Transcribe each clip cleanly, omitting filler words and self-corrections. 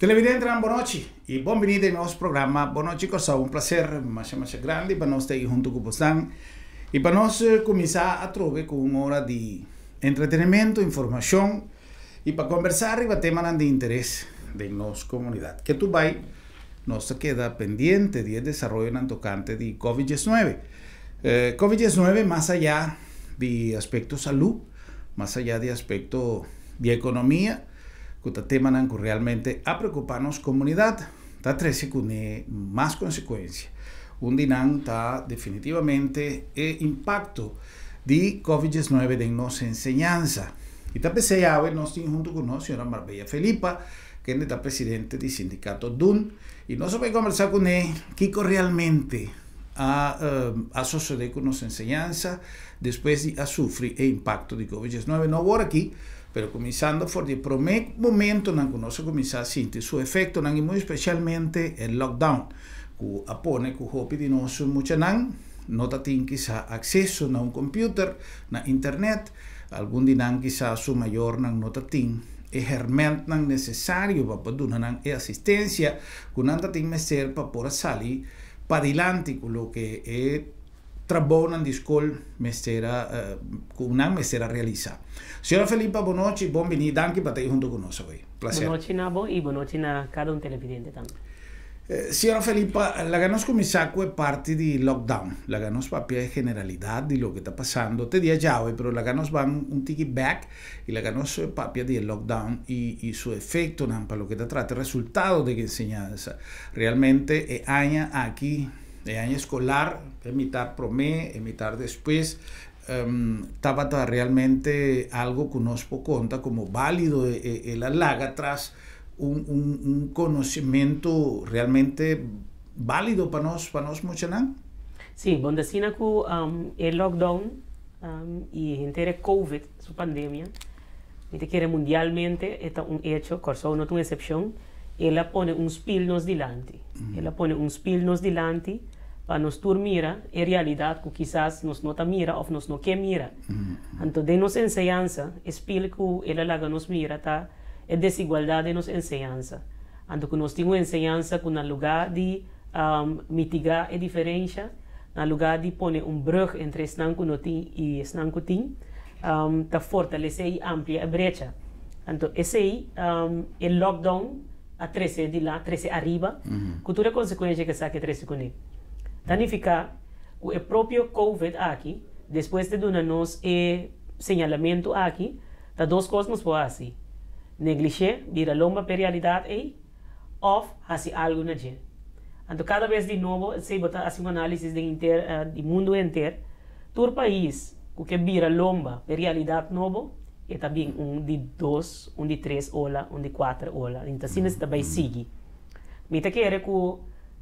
Televidentenan bon nochi y bon bini den nos programa Bon Nochi Kòrsou. Un placer masha masha grandi pa nos ta ei hunto ku bosnan y pa nos kuminsá atrobe ku un ora di entretenimento, informashon y pa kombersá riba temanan di interes den nos komunidat. Ke tur bai nos ta keda pendiente di e desaroyonan tokante di Covid 19. Covid 19 mas ayá di aspekto salú, mas ayá di aspekto di ekonomia, ku ta temanan ku realmente a preokupá nos komunidat, ta trese kuné mas konsekuensia. Un di nan ta definitivamente e impakto di Covid 19 den nos enseñansa. I ta p'esei awe nos tin huntu ku nos señora Marbella Felipa, kende ta presidente di sindikato dun, i nos a bai kombersá kuné kiko realmente a a sosodé ku nos enseñansa despues di a sufri e impakto di Covid 19. No awor aki, pero kuminsando for di e promé momentonan ku nos a kuminsá sinti su efektonan i muy espesialmente e lockdown ku a pone ku hopi di nos muchanan no ta tin kisá akseso na un computer, na internet, algun di nan kisá su mayornan no ta tin e hermentnan nesesario pa por duna nan e asistensia ku nan ta tin mester pa por a sali padilanti ku loke e trabounan di skol mester a ku nan mester a realisá. Señora Felipa, bon nochi, bon bini, danki pa ta ei hunto ku nos awe. Plaser. Bon nochi na bo i bon nochi na kada un televidente tambe. Señora Felipa, laga nos kuminsá ku e parti di lockdown. Laga nos papia e generalidat di loke ta pasando te dia djawe, pero laga nos ban un tiki bèk i laga nos papia di e lockdown i su efektonan pa loke ta trata e resultado den enseñansa. Realmente e aña aki. E aña eskolar, e mitar promé, e mitar despues, tabata realmente algo ku nos por konta komo bálido. El a laga atras un un un konosementu realmente bálido pa nos, pa nos muchanan. Sí, bon ta asina ku e lockdown i henter e covid, su pandemia, mi ta kere mundialmente e ta un echo, Kòrsou no ta un eksepshon, el a pone un spil nos dilanti. El a pone un spil nos dilanti pa nos tur mira e realidat ku kisas nos no ta mira òf nos no ke mira. Anto den nos enseñansa e spil ku el a laga nos mira ta e desigualdat den nos enseñansa. Anto ku nos tin un enseñansa ku na lugá di mitigá e diferensha, na lugá di pone un brùg entre esnan ku no tin i esnan ku tin, ta fortalesé i amplia e brecha. Anto esei e lockdown a trese dilanti, trese ariba, ku tur e konsekuensha ku esaki a trese kuné. Ta nifiká ku e propio covid aki, despues di duna nos e señalamentu aki, ta dos kos nos por hasi, neglish'é, bira lomba p'e realidat ei, òf hasi algu na dje. Anto kada bes di nobo, esei bo ta hasi un análisis den henter di mundu henter, tur pais ku ke bira lomba p'e realidat nobo, e ta bin un di dos, un di tres ola, un di kuater ola. I ta asina si ta bai sigui. Mi ta kere ku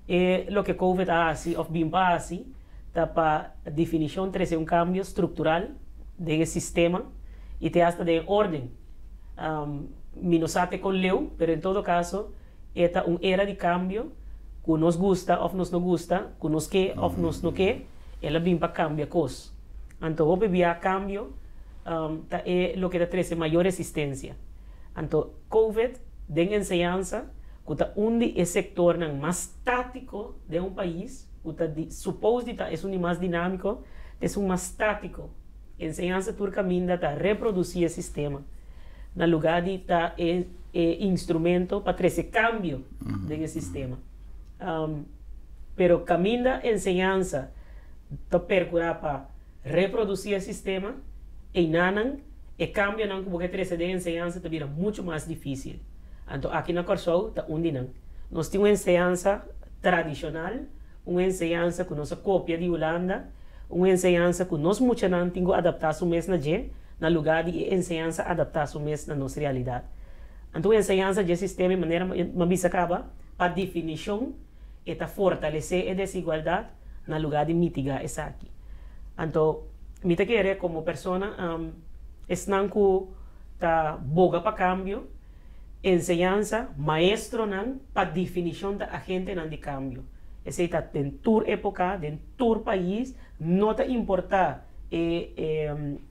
e loke covid a hasi òf bin pa hasi ta pa definishon trese un kambio struktural den e sistema i te asta den e órden. Mi no sa te kon leu, pero en todo kaso e ta un era di kambio ku nos gusta òf nos no gusta, ku nos ke òf nos no ke, el a bin pa kambia kos. Anto hopi bia kambio ta e loke ta trese mayor resistensia. Anto covid den enseñansa ku ta un di e sektornan mas státiko den un pais, ku ta di supos di ta esun di mas dinámiko, ta esun mas státiko. Enseñansa tur kaminda ta reprodusí e sistema, na lugá di ta e e instrumento pa trese kambio den e sistema. Pero kaminda enseñansa ta perkurá pa reprodusí e sistema, einanan e kambionan ku bo ke trese den enseñansa ta bira muchu mas difísil. Anto aki na Kòrsou ta un di nan. Nos tin un enseñansa tradishonal, un enseñansa ku nos a kopia di Hulanda, Un enseñansa ku nos muchanan tin ku adaptá su mes na dje, na lugá di e enseñansa adaptá su mes na nos realidat. Anto un enseñansa dje sistema e manera m'a bisa kaba, pa definishon e ta fortalesé e desigualdat na lugá di mitigá esaki. Anto mi ta kere komo persona esnan ku ta boga pa kambio, enseñansa, maestronan pa definishon ta agentenan di kambio. Esei ta den tur époka, den tur pais, no ta importá e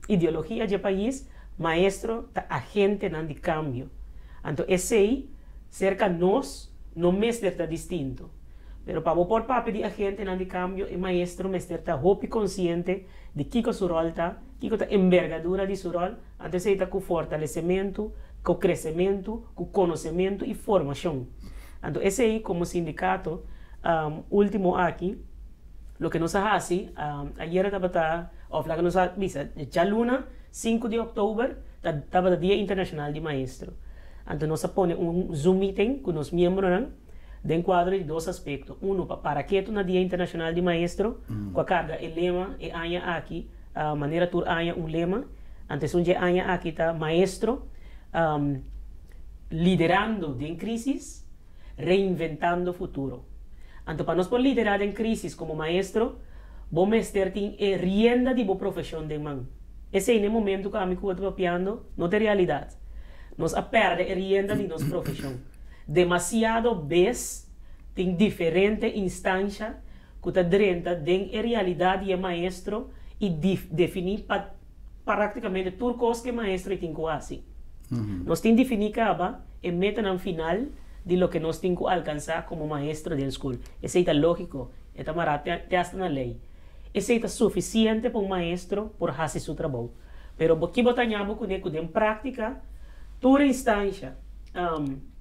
ideologia dje pais, maestro ta agentenan di kambio. Anto esei Serka nos no mester ta distinto. Pero pa bo por papia di agentenan di kambio e maestro mester ta hopi konsiente di kiko su ròl ta, kiko ta embergadura di su ròl, anto esei ta ku fortalesementu, ku kresementu, ku konosementu i formashon. Anto esei komo sindikato último aki loke nos a hasi ayera tabata òf laga nos a bisa djaluna sinku di òktober ta tabata dia internashonal di maestro. Anto nos a pone un zoom meeting ku nos miembronan den kuadro di dos aspekto. Uno pa para ketu na Dia Internashonal di Maestro ku a karga e lema e aña aki, manera tur aña un lema. Anto esun dje aña aki ta Maestro liderando den krisis, reinventando futuro. Anto pa nos por liderá den krisis komo maestro, bo mester tin e rienda di bo profeshon den man. Esei n'e momento ku ami ku bo ta papiando no ta e realidat. Nos a pèrdè e rienda di nos profeshon. Demasiado bes tin diferente instansha ku ta drenta den e realidat di e maestro i definí pa práktikamente tur kos ku e maestro ei tin ku hasi. Nos tin definí kaba e metanan final di loke nos tin ku alkansá komo maestro den skol. Esei ta lógiko, e ta mará te asta na lei. Esei ta sufisiente pa un maestro por hasi su trabou. Pero bo ki bo ta ña bo kuné ku den práktika tur instansha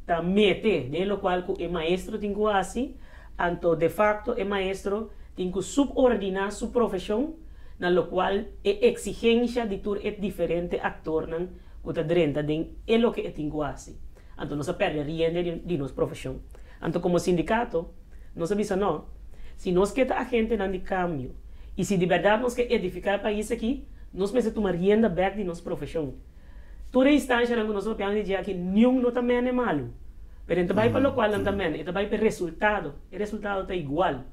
ta mete den lokual ku e maestro tin ku hasi, anto de fakto e maestro tin ku subordiná su profeshon na lokual e eksigensha di tur e diferente aktornan ku ta drenta den e loke e tin ku hasi. Anto nos a pèrdè riende di nos profeshon. Anto komo sindikato nos a bisa no, si nos ke ta agentenan di kambio i si di bèrdat nos ke edifiká e pais aki, nos mester tuma rienda bèk di nos profeshon. Tur e instanshanan ku nos ta papiando di dje aki niun no ta mene malu. Pero e ta bai pa lokual nan ta mene, e ta bai pa e resultado. E resultado ta igual.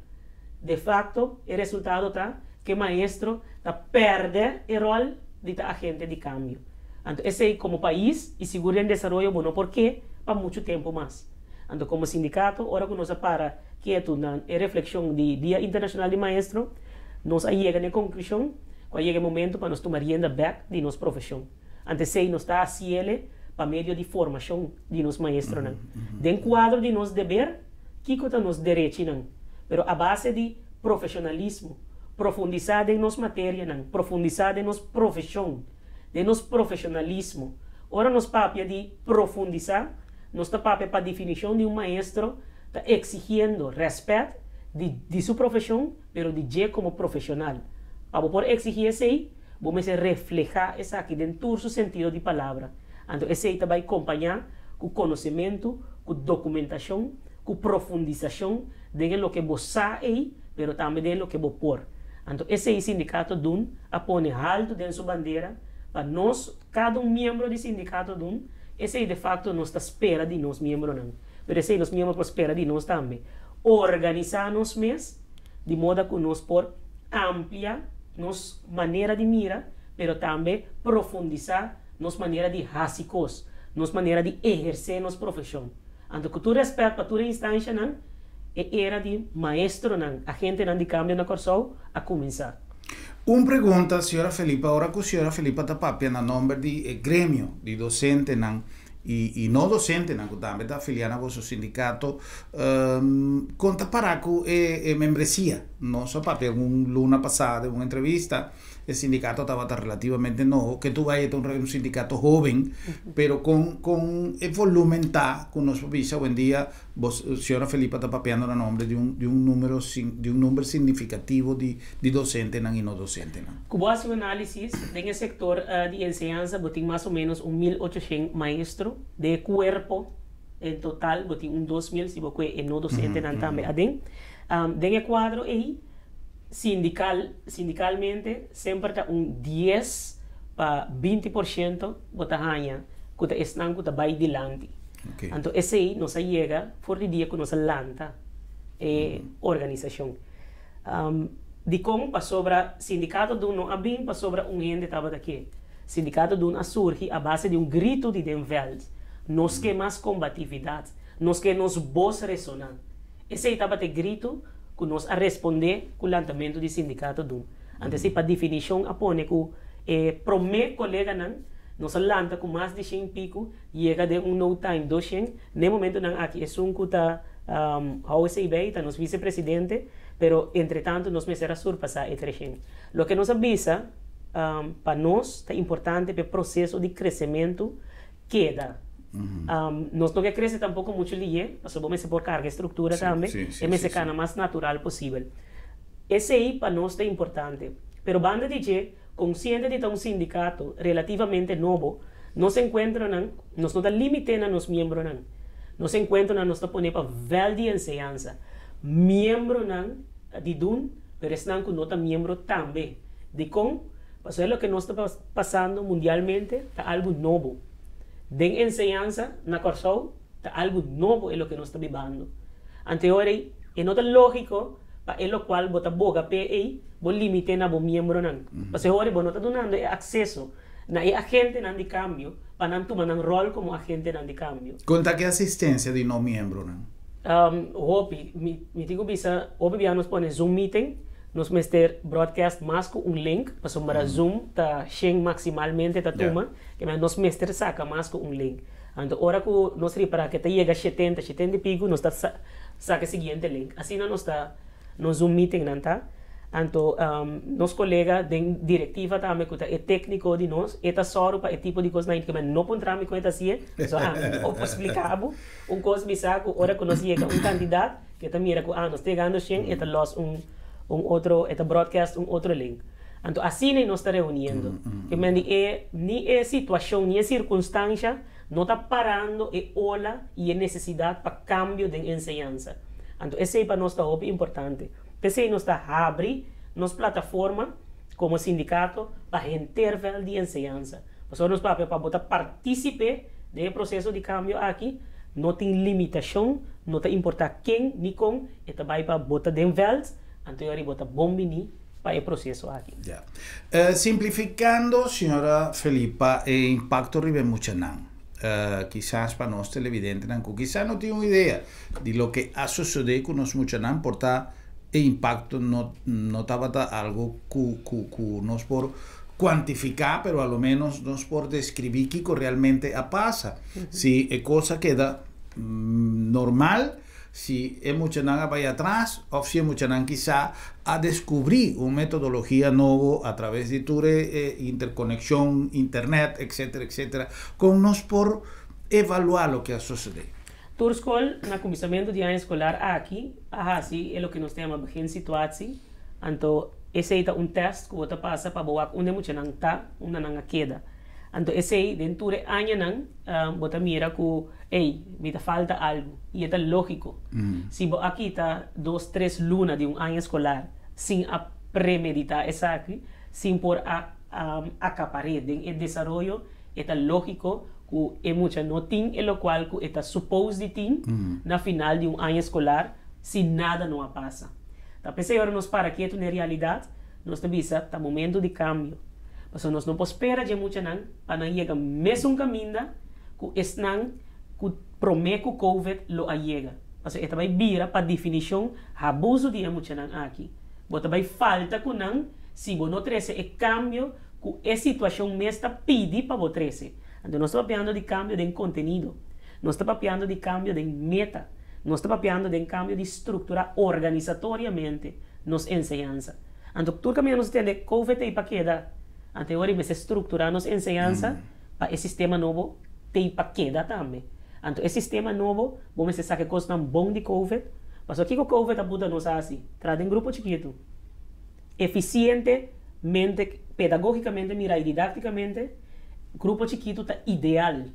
De fakto e resultado ta ku e maestro ta pèrdè e ròl di ta agente di kambio. Anto esei komo pais i sigur den desaroyo bo no por ke pa muchu tempu mas. Anto komo sindikato ora ku nos a para ketu na e reflekshon di Dia Internashonal di Maestro nos a yega na e konklushon ku a yega e momento pa nos tuma rienda bèk di nos profeshon. Anto esei nos ta hasiele pa medio di formashon di nos maestronan. Den kuadro di nos deber, kiko ta nos derechinan, pero a base di profeshonalismo, profundisá den nos materianan, profundisá den nos profeshon, den nos profeshonalismo. Ora nos papia di profundisá, nos ta papia pa definishon di un maestro ta eksigiendo rèspèt di di su profeshon, pero di dje komo profeshonal. Pa bo por eksigí esei, bo mester reflehá esaki den tur su sentido di palabra. Anto esei ta bai kompañá ku konosementu, ku dokumentashon, ku profundisashon den e loke bo sa ei, pero tambe den e loke bo por. Anto esei Sindikato Dun a pone haltu den su bandera pa nos, kada un miembro di Sindikato Dun, esei de fakto nos ta spera di nos miembronan, pero esei nos miembro por spera di nos tambe, organisá nos mes di moda ku nos por amplia nos manera di mira, pero tambe profundisá nos manera di hasi kos, nos manera di ehersé nos profeshon. Anto ku tur rèspèt pa tur e instanshanan, e era di maestronan, agentenan di kambio na Kòrsou a kuminsá. Un pregunta, señora Felipa, ora ku señora Felipa ta papia na nòmber di e gremio di dosentenan i no dosentenan ku tambe ta afiliá na boso sindikato, kon ta pará ku e membresia? Nos a papia un luna pasá den un entrevista. E sindicato tabata relativamente nobo, ke tu bai e ta un sindicato hoben, pero con con e volumen ta cu nos por bisa awendia bo señora Felipa ta papiando na nombre di un di un numero di un number significativo di di docentenan y no docentenan. Cu bo haci un analisis den e sector di enseñansa bo tin mas o menos un 1800 maestro den e cuerpo en total bo tin un 2000 si bo cue e no docentenan tambe aden. Den e cuadro ey Sindical, sindicalmente semper ta un dies pa 20% bo ta haña ku ta esnan ku ta bai dilanti. Anto esei nos a yega for di dia ku nos a lanta e organisashon. Dikon? Pasobra Sindikato Dun no a bin pasobra un hende tabata ke. Sindikato Dun a surgi a base di un gritu di den vèlt, Nos ke mas kombatividat, nos ke nos bos resoná. Esei tabata e gritu ku nos a respondé ku lantamentu di sindikato dun. Anto esei pa definishon a pone ku e promé koleganan Nos a lanta ku mas di 100 piku, yega den un no time 200. Na momentonan aki esun ku ta hou esei bij, ta nos visepresidente, pero entretantu nos mester a surpasá e 300. Loke nos a bisa, pa nos ta importante pa e proseso di kresementu keda. Nos no ke krese tampoko muchu lihé, pasobra bo mester por karga e struktura tambe, e mester kana mas natural posibel. Esei pa nos ta importante. Pero banda di dje, konsiente di ta un sindikato relativamente nobo, nos enkuentronan nos no ta limité na nos miembronan. Nos enkuentronan nos ta pone pa vèlt di enseñansa. Miembronan di dun, pero esnan ku no ta miembro tambe. Dikon? Pasobra e loke nos ta pasando mundialmente ta algu nobo. Den enseñansa na Kòrsou ta algu nobo e loke nos ta bibando. Anteor ei, e no ta lógiko pa e lokual bo ta boga p'e ei, bo limit'é na bo miembronan. Pasobra e ora bo no ta dunando e akseso na e agentenan di kambio pa nan tuma nan ròl komo agentenan di kambio. Kon ta ki asistensia di no miembronan? Hopi. Mi tin ku bisa, hopi bia nos pone Zoom meeting, nos mester broadcast mas ku un link, pasobra Zoom ta shen maksimalmente ta tuma, ke men nos mester saka mas ku un link. Anto ora ku nos ripará ke ta yega shetenta, shetenta i piku, nos ta saka e siguiente link. Asina nos ta nos Zoom meetingnan ta. Anto nos kolega den direktiva tambe ku ta e tékniko di nos, e ta sòru pa e tipo di kosnan ei, ke men no puntra mi kon e ta hasié, pasobra ami no por splika bo. Un kos mi sa ku ora ku nos yega un kantidat, ke ta mira ku ah nos ta yegando shen, e ta lòs un un otro, e ta broadcast un otro link. Anto asina ei nos ta reuniendo. Ke men di e ni e situashon ni e sirkunstansha no ta parando e ola i e nesesidat pa kambio den enseñansa. Anto esei pa nos ta hopi importante. P'esei nos ta habri nos plataforma komo sindikato pa henter vèlt di enseñansa. Pasobra nos papia pa bo ta partísipe den e proseso di kambio aki, no tin limitashon, no ta importá ken ni kon, e ta bai pa bo ta den vèlt, anto yori bo ta bon biní pa e proseso aki. Ya. Simplifikando, señora Felipa, e impakto riba e muchanan, kisas pa nos televidentenan ku kisas no tin un idea di loke a sosodé ku nos muchanan, por ta e impakto no no tabata algu ku ku ku nos por kuantifiká, pero a lo ménos nos por deskribí kiko realmente a pasa. Si e kos a keda normal, si e muchanan a bai atras òf si e muchanan kisá a deskubrí un metodologia nobo a traves di tur e interkonekshon, internet, etcétera, etcétera. Kon nos por evaluá loke a sosodé? Tur skol na kuminsamentu di aña eskolar aki a hasi e loke nos ta yama beginsituatie, anto esei ta un tèst ku bo ta pasa pa bo wak unda e muchanan ta, unda nan a keda. Anto esei den tur e añanan bo ta mira ku ey, mi ta falta algu i e ta lógiko. Si bo a kita dos tres luna di un aña eskolar sin a premeditá esaki, sin por a akapar'é den e desaroyo, e ta lógiko ku e mucha no tin e lokual ku e ta supos di tin na final di un aña eskolar si nada no a pasa. Ta p'esei ora nos para ketu na e realidat, nos ta bisa ta momento di kambio. Pasobra nos no por spera dje muchanan pa nan yega mesun kaminda ku esnan ku promé ku covid lo a yega. Pasobra e ta bai bira pa definishon habuso di e muchanan aki. Bo ta bai falta ku nan si bo no trese e kambio ku e situashon mes ta pidi pa bo trese. Anto nos ta papiando di kambio den kontenido. Nos ta papiando di kambio den meta. Nos ta papiando den kambio di struktura organisatoriamente nos enseñansa. Anto tur kaminda nos ta tende covid ei pa keda. Anto e ora ei mester struktura nos enseñansa pa e sistema nobo tei pa keda tambe. Anto e sistema nobo bo mester saka e kosnan bon di covid. Pasobra kiko covid a buta nos hasi? Traha den grupo chikitu. Efisientemente, pedagogikamente mira i didaktikamente, grupo chikitu ta ideal.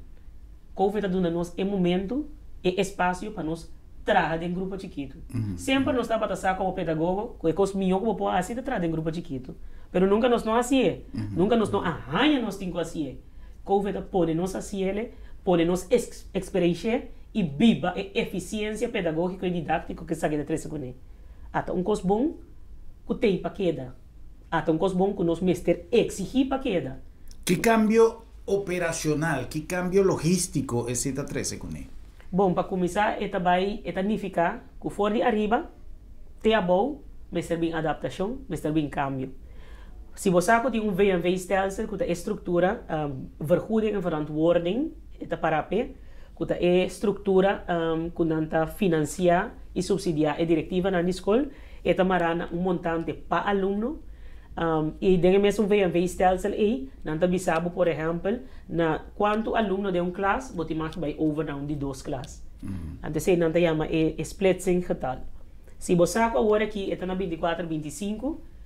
Covid a duna nos e momento, e espasio pa nos traha den grupo chikitu. Semper nos tabata sa komo pedagogo ku e kos mihó ku bo por hasi ta traha den grupo chikitu. Pero nunka nos no hasié. Nunka nos no a haña nos tin ku hasié. Covid a pone nos hasiele, pone nos eksperensh'é i biba e efisiensia pedagógiko i didáktiko ku esaki ta trese kuné. Ata un kos bon ku tei pa keda. Ata un kos bon ku nos mester eksigí pa keda. Ki kambio operashonal, ki kambio logístiko esei ta trese kuné? Bon, pa kuminsá e ta bai, e ta nifiká ku for di ariba te abou mester bin adaptashon, mester bin kambio. Si bo sa ku tin un V&V-stelsel ku ta e struktura, vergoeding en verantwoording, e ta para p'e, ku ta e struktura ku nan ta finansiá i supsidiá e direktivanan di skol, e ta mará na un montante pa alumno. I den e mesun V&V-stelsel ei, nan ta bisa bo, por ehèmpel, na kuantu alumno den un klas bo tin mag bai over na un di dos klas. Anto esei nan ta yama e splitsinggetal. Si bo sa ku awor aki e ta na 24, 25,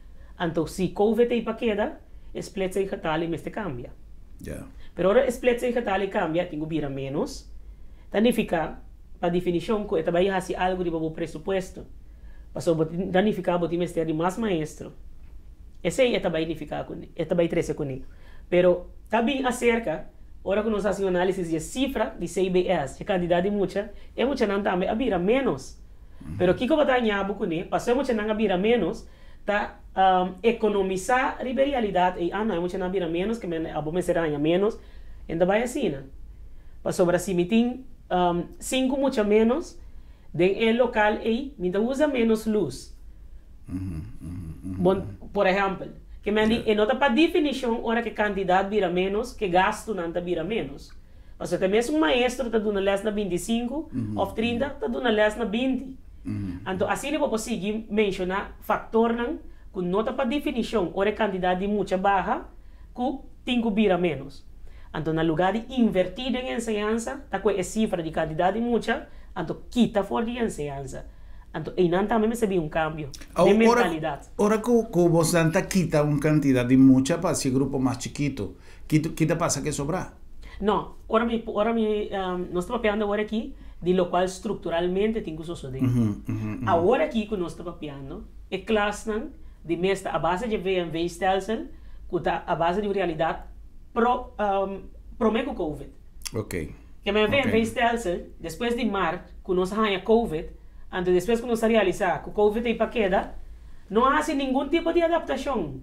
anto si Covid ei pa keda, e splitsinggetal ei mester kambia. Pero ora e splitsinggetal ei kambia, tin ku bira ménos, ta nifiká pa definishon ku e ta bai hasi algu riba bo presupuesto. Pasobra bo tin, ta nifiká bo tin mester di mas maestro. Esei e ta bai nifiká kuné, e ta bai trese kuné. Pero ta bin aserka, ora ku nos hasi un análisis di e sifra di CBS, e kantidat di mucha, e muchanan tambe a bira ménos. Pero kiko bo ta haña bo kuné? Pasobra e muchanan a bira ménos, ta ekonomisá riba e realidat ei, ah no, e muchanan a bira ménos, ke men abo mester haña ménos. E no ta bai asina. Pasobra si mi tin sinku mucha ménos den e lokal ei, mi ta usa ménos lus. Bon, por ehèmpel, ke men di e no ta pa definishon ora ke kantidat bira ménos, ke gastunan ta bira ménos. Pasobra te mes un maestro ta duna lès na 25 òf 30 ta duna lès na 20. Anto asina bo por sigui menshoná faktornan ku no ta pa definishon ora e kantidat di mucha baha ku tin ku bira ménos. Anto na lugá di invertí den enseñansa ta kue e sifra di kantidat di mucha anto kita for di enseñansa. Anto einan tambe mester bin un kambio den mentalidat. Ora ku bosnan ta kita un kantidat di mucha pa hasi e grupo mas chikitu, Ki ta pasa ke sobrá? No, ora mi, ora mi, nos ta papiando awor aki di lokual strukturalmente tin ku sosodé. Awor aki ku nos ta papiando, e klasnan di mes ta a base dje V&V-stelsel ku ta a base di un realidat pro, promé ku Covid. Ke men V&V-stelsel, despues di mart ku nos a haña Covid, anto despues ku nos a realisá ku Covid ei pa keda, no a hasi ningun tipo di adaptashon.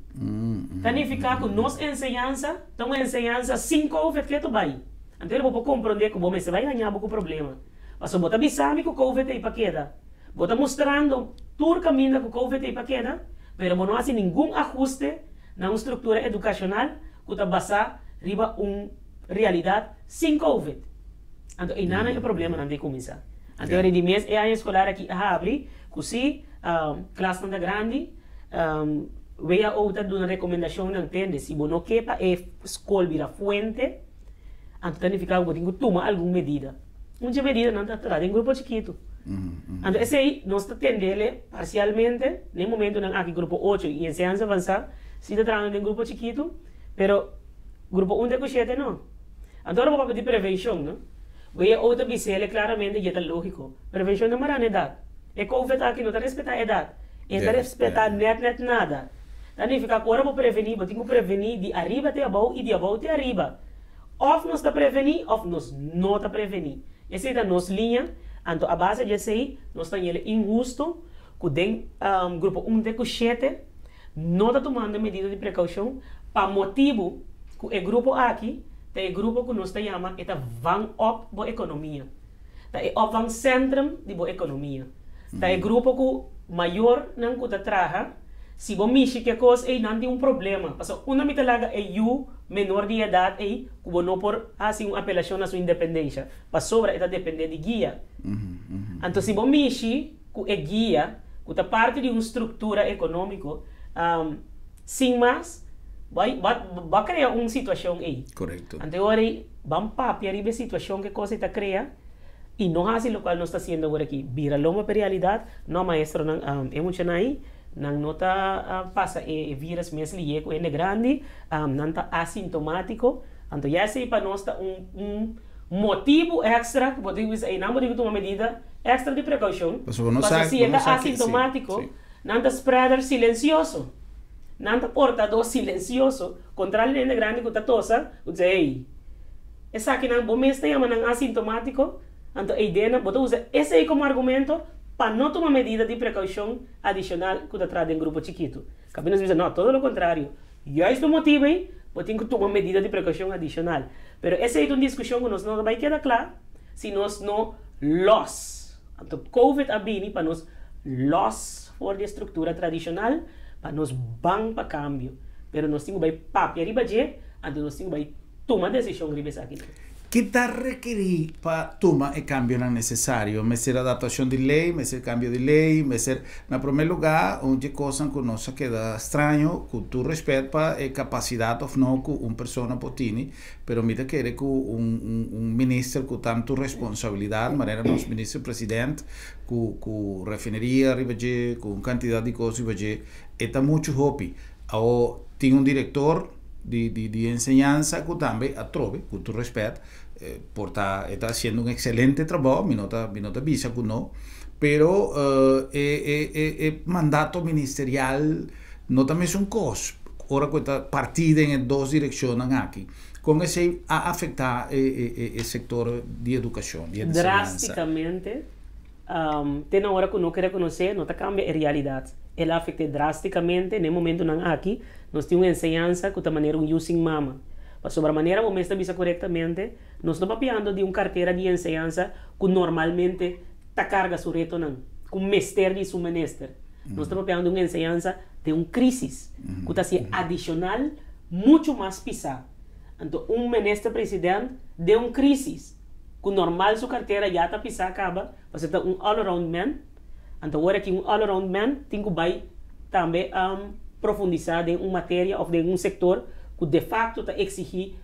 Ta nifiká ku nos enseñansa ta un enseñansa sin Covid ketu bai. Anto bo por komprondé ku bo mester bai haña bo ku problema. Pasobra bo ta bisa mi ku Covid ei pa keda. Bo ta mustrando tur kaminda ku Covid ei pa keda, pero bo no hasi ningun ahuste na un struktura edukashonal ku ta basá riba un realidat sin Covid. Anto einan e problemanan ta kuminsá. Anto ora di mes e aña eskolar aki a habri ku si klasnan ta grandi, WHO ta duna rekomendashonnan tende si bo no ke pa e skol bira fuente, anto ta nifiká ku bo tin ku tuma algun medida. Un dje medidanan ta traha den grupo chikitu. Anto esei nos ta tendele parsialmente na e momentunan aki grupo ocho i enseñansa avansá si ta trahando den grupo chikitu, pero grupo un te ku shete no. Anto ora bo papia di prevenshon, no? Bo e outo bis'el klaramente dje ta lógiko. Prevenshon ta mara na edat. E covid aki no ta respetá edat. E ta respetá nèt nèt nada. Ta nifiká ku ora bo prevení, bo tin ku prevení di ariba te abou i di abou te ariba. Òf nos ta prevení òf nos no ta prevení. Esei ta nos liña. Anto a base di esei nos ta ñele inhustu ku den grupo un te ku shete no ta tumando medida di prekoushon pa motibu ku e grupo aki ta e grupo ku nos ta yama e ta vang op bo ekonomia. Ta e opvangcentrum di bo ekonomia. Ta e grupo ku mayornan ku ta traha, si bo mishi ku e kos ei nan tin un problema. Pasobra unda mi ta laga e yu menor di edat ei ku bo no por hasi un apelashon na su independensha pasobra e ta depende di guia. Anto si bo mishi ku e guia ku ta parti di un struktura ekonómiko, sin mas, bo a krea un situashon ei. Anto e ora ei ban papia riba e situashon ku e kos ei ta krea i no hasi lokual nos ta hasiendo awor aki, bira lomba pa e realidat. No, maestronan, e muchanan ei nan no ta pasa e vírus mes lihé ku hende grandi, nan ta asintomátiko. Anto ya esei pa nos ta un motibu èkstra ku bo tin ku bisa, ei nan bo tin ku tuma medida èkstra di prekoushon, pasobra si e ta asintomátiko, nan ta spreader silensioso, nan ta portadó silensioso, kontrali di hende grandi ku ta tosa, ku ta bisa, ei, esakinan bo mes ta yama nan asintomátiko, anto ei den bo ta usa esei komo argumento pa no tuma medida di prekoushon adishonal ku ta traha den grupo chikitu. Kaminda nos bisa, no, todo lo kontrario. Juist pa motibu ei, bo tin ku tuma medida di prekoushon adishonal. Pero esei ta un diskushon ku nos no ta bai keda kla si nos no lòs. Anto Covid a bini pa nos lòs for di e struktura tradishonal, pa nos ban pa kambio. Pero nos tin ku bai papia riba dje, anto nos tin ku bai tuma desishon riba esakinan. Ki ta rekerí pa tuma e kambionan nesesario? Mester adaptashon di lei, mester kambio di lei, mester, na promé lugá, un dje kosnan ku nos a keda straño, ku tur rèspèt pa e kapasidat òf no ku un persona por tini, pero mi ta kere ku un un minister ku tantu responsabilidat manera nos minister president, ku ku refineria riba dje, ku un kantidat di kos riba dje, e ta muchu hopi. Awor tin un direktor di di di enseñansa ku tambe atrobe, ku tur rèspèt, por ta e ta hasiendo un ekselente trabou, mi no ta mi no ta bisa ku no, pero e e e e mandato ministerial no ta mesun kos ora ku e ta partí den e dos direkshonnan aki. Kon esei a afektá e e e sektor di edukashon, di enseñansa? Drástikamente. Te na ora ku no ke rekonosé, no ta kambia e realidat. El a afekt'é drástikamente. Na e momentunan aki, nos tin un enseñansa ku ta manera un yu sin mama. Pasobra manera bo mes ta bisa korektamente, nos no papiando di un kartera di enseñansa ku normalmente ta karga su retonan, ku mester di su minister. Nos ta papiando di un enseñansa den un krísis, ku ta hasié adishonal muchu mas pisá. Anto un minister president den un krísis. Ku normal su kartera ya ta pisá kaba, pasobra ta un all around man, anto awor aki un all around man tin ku bai tambe profundisá den un materia òf den un sektor ku defakto ta eksigí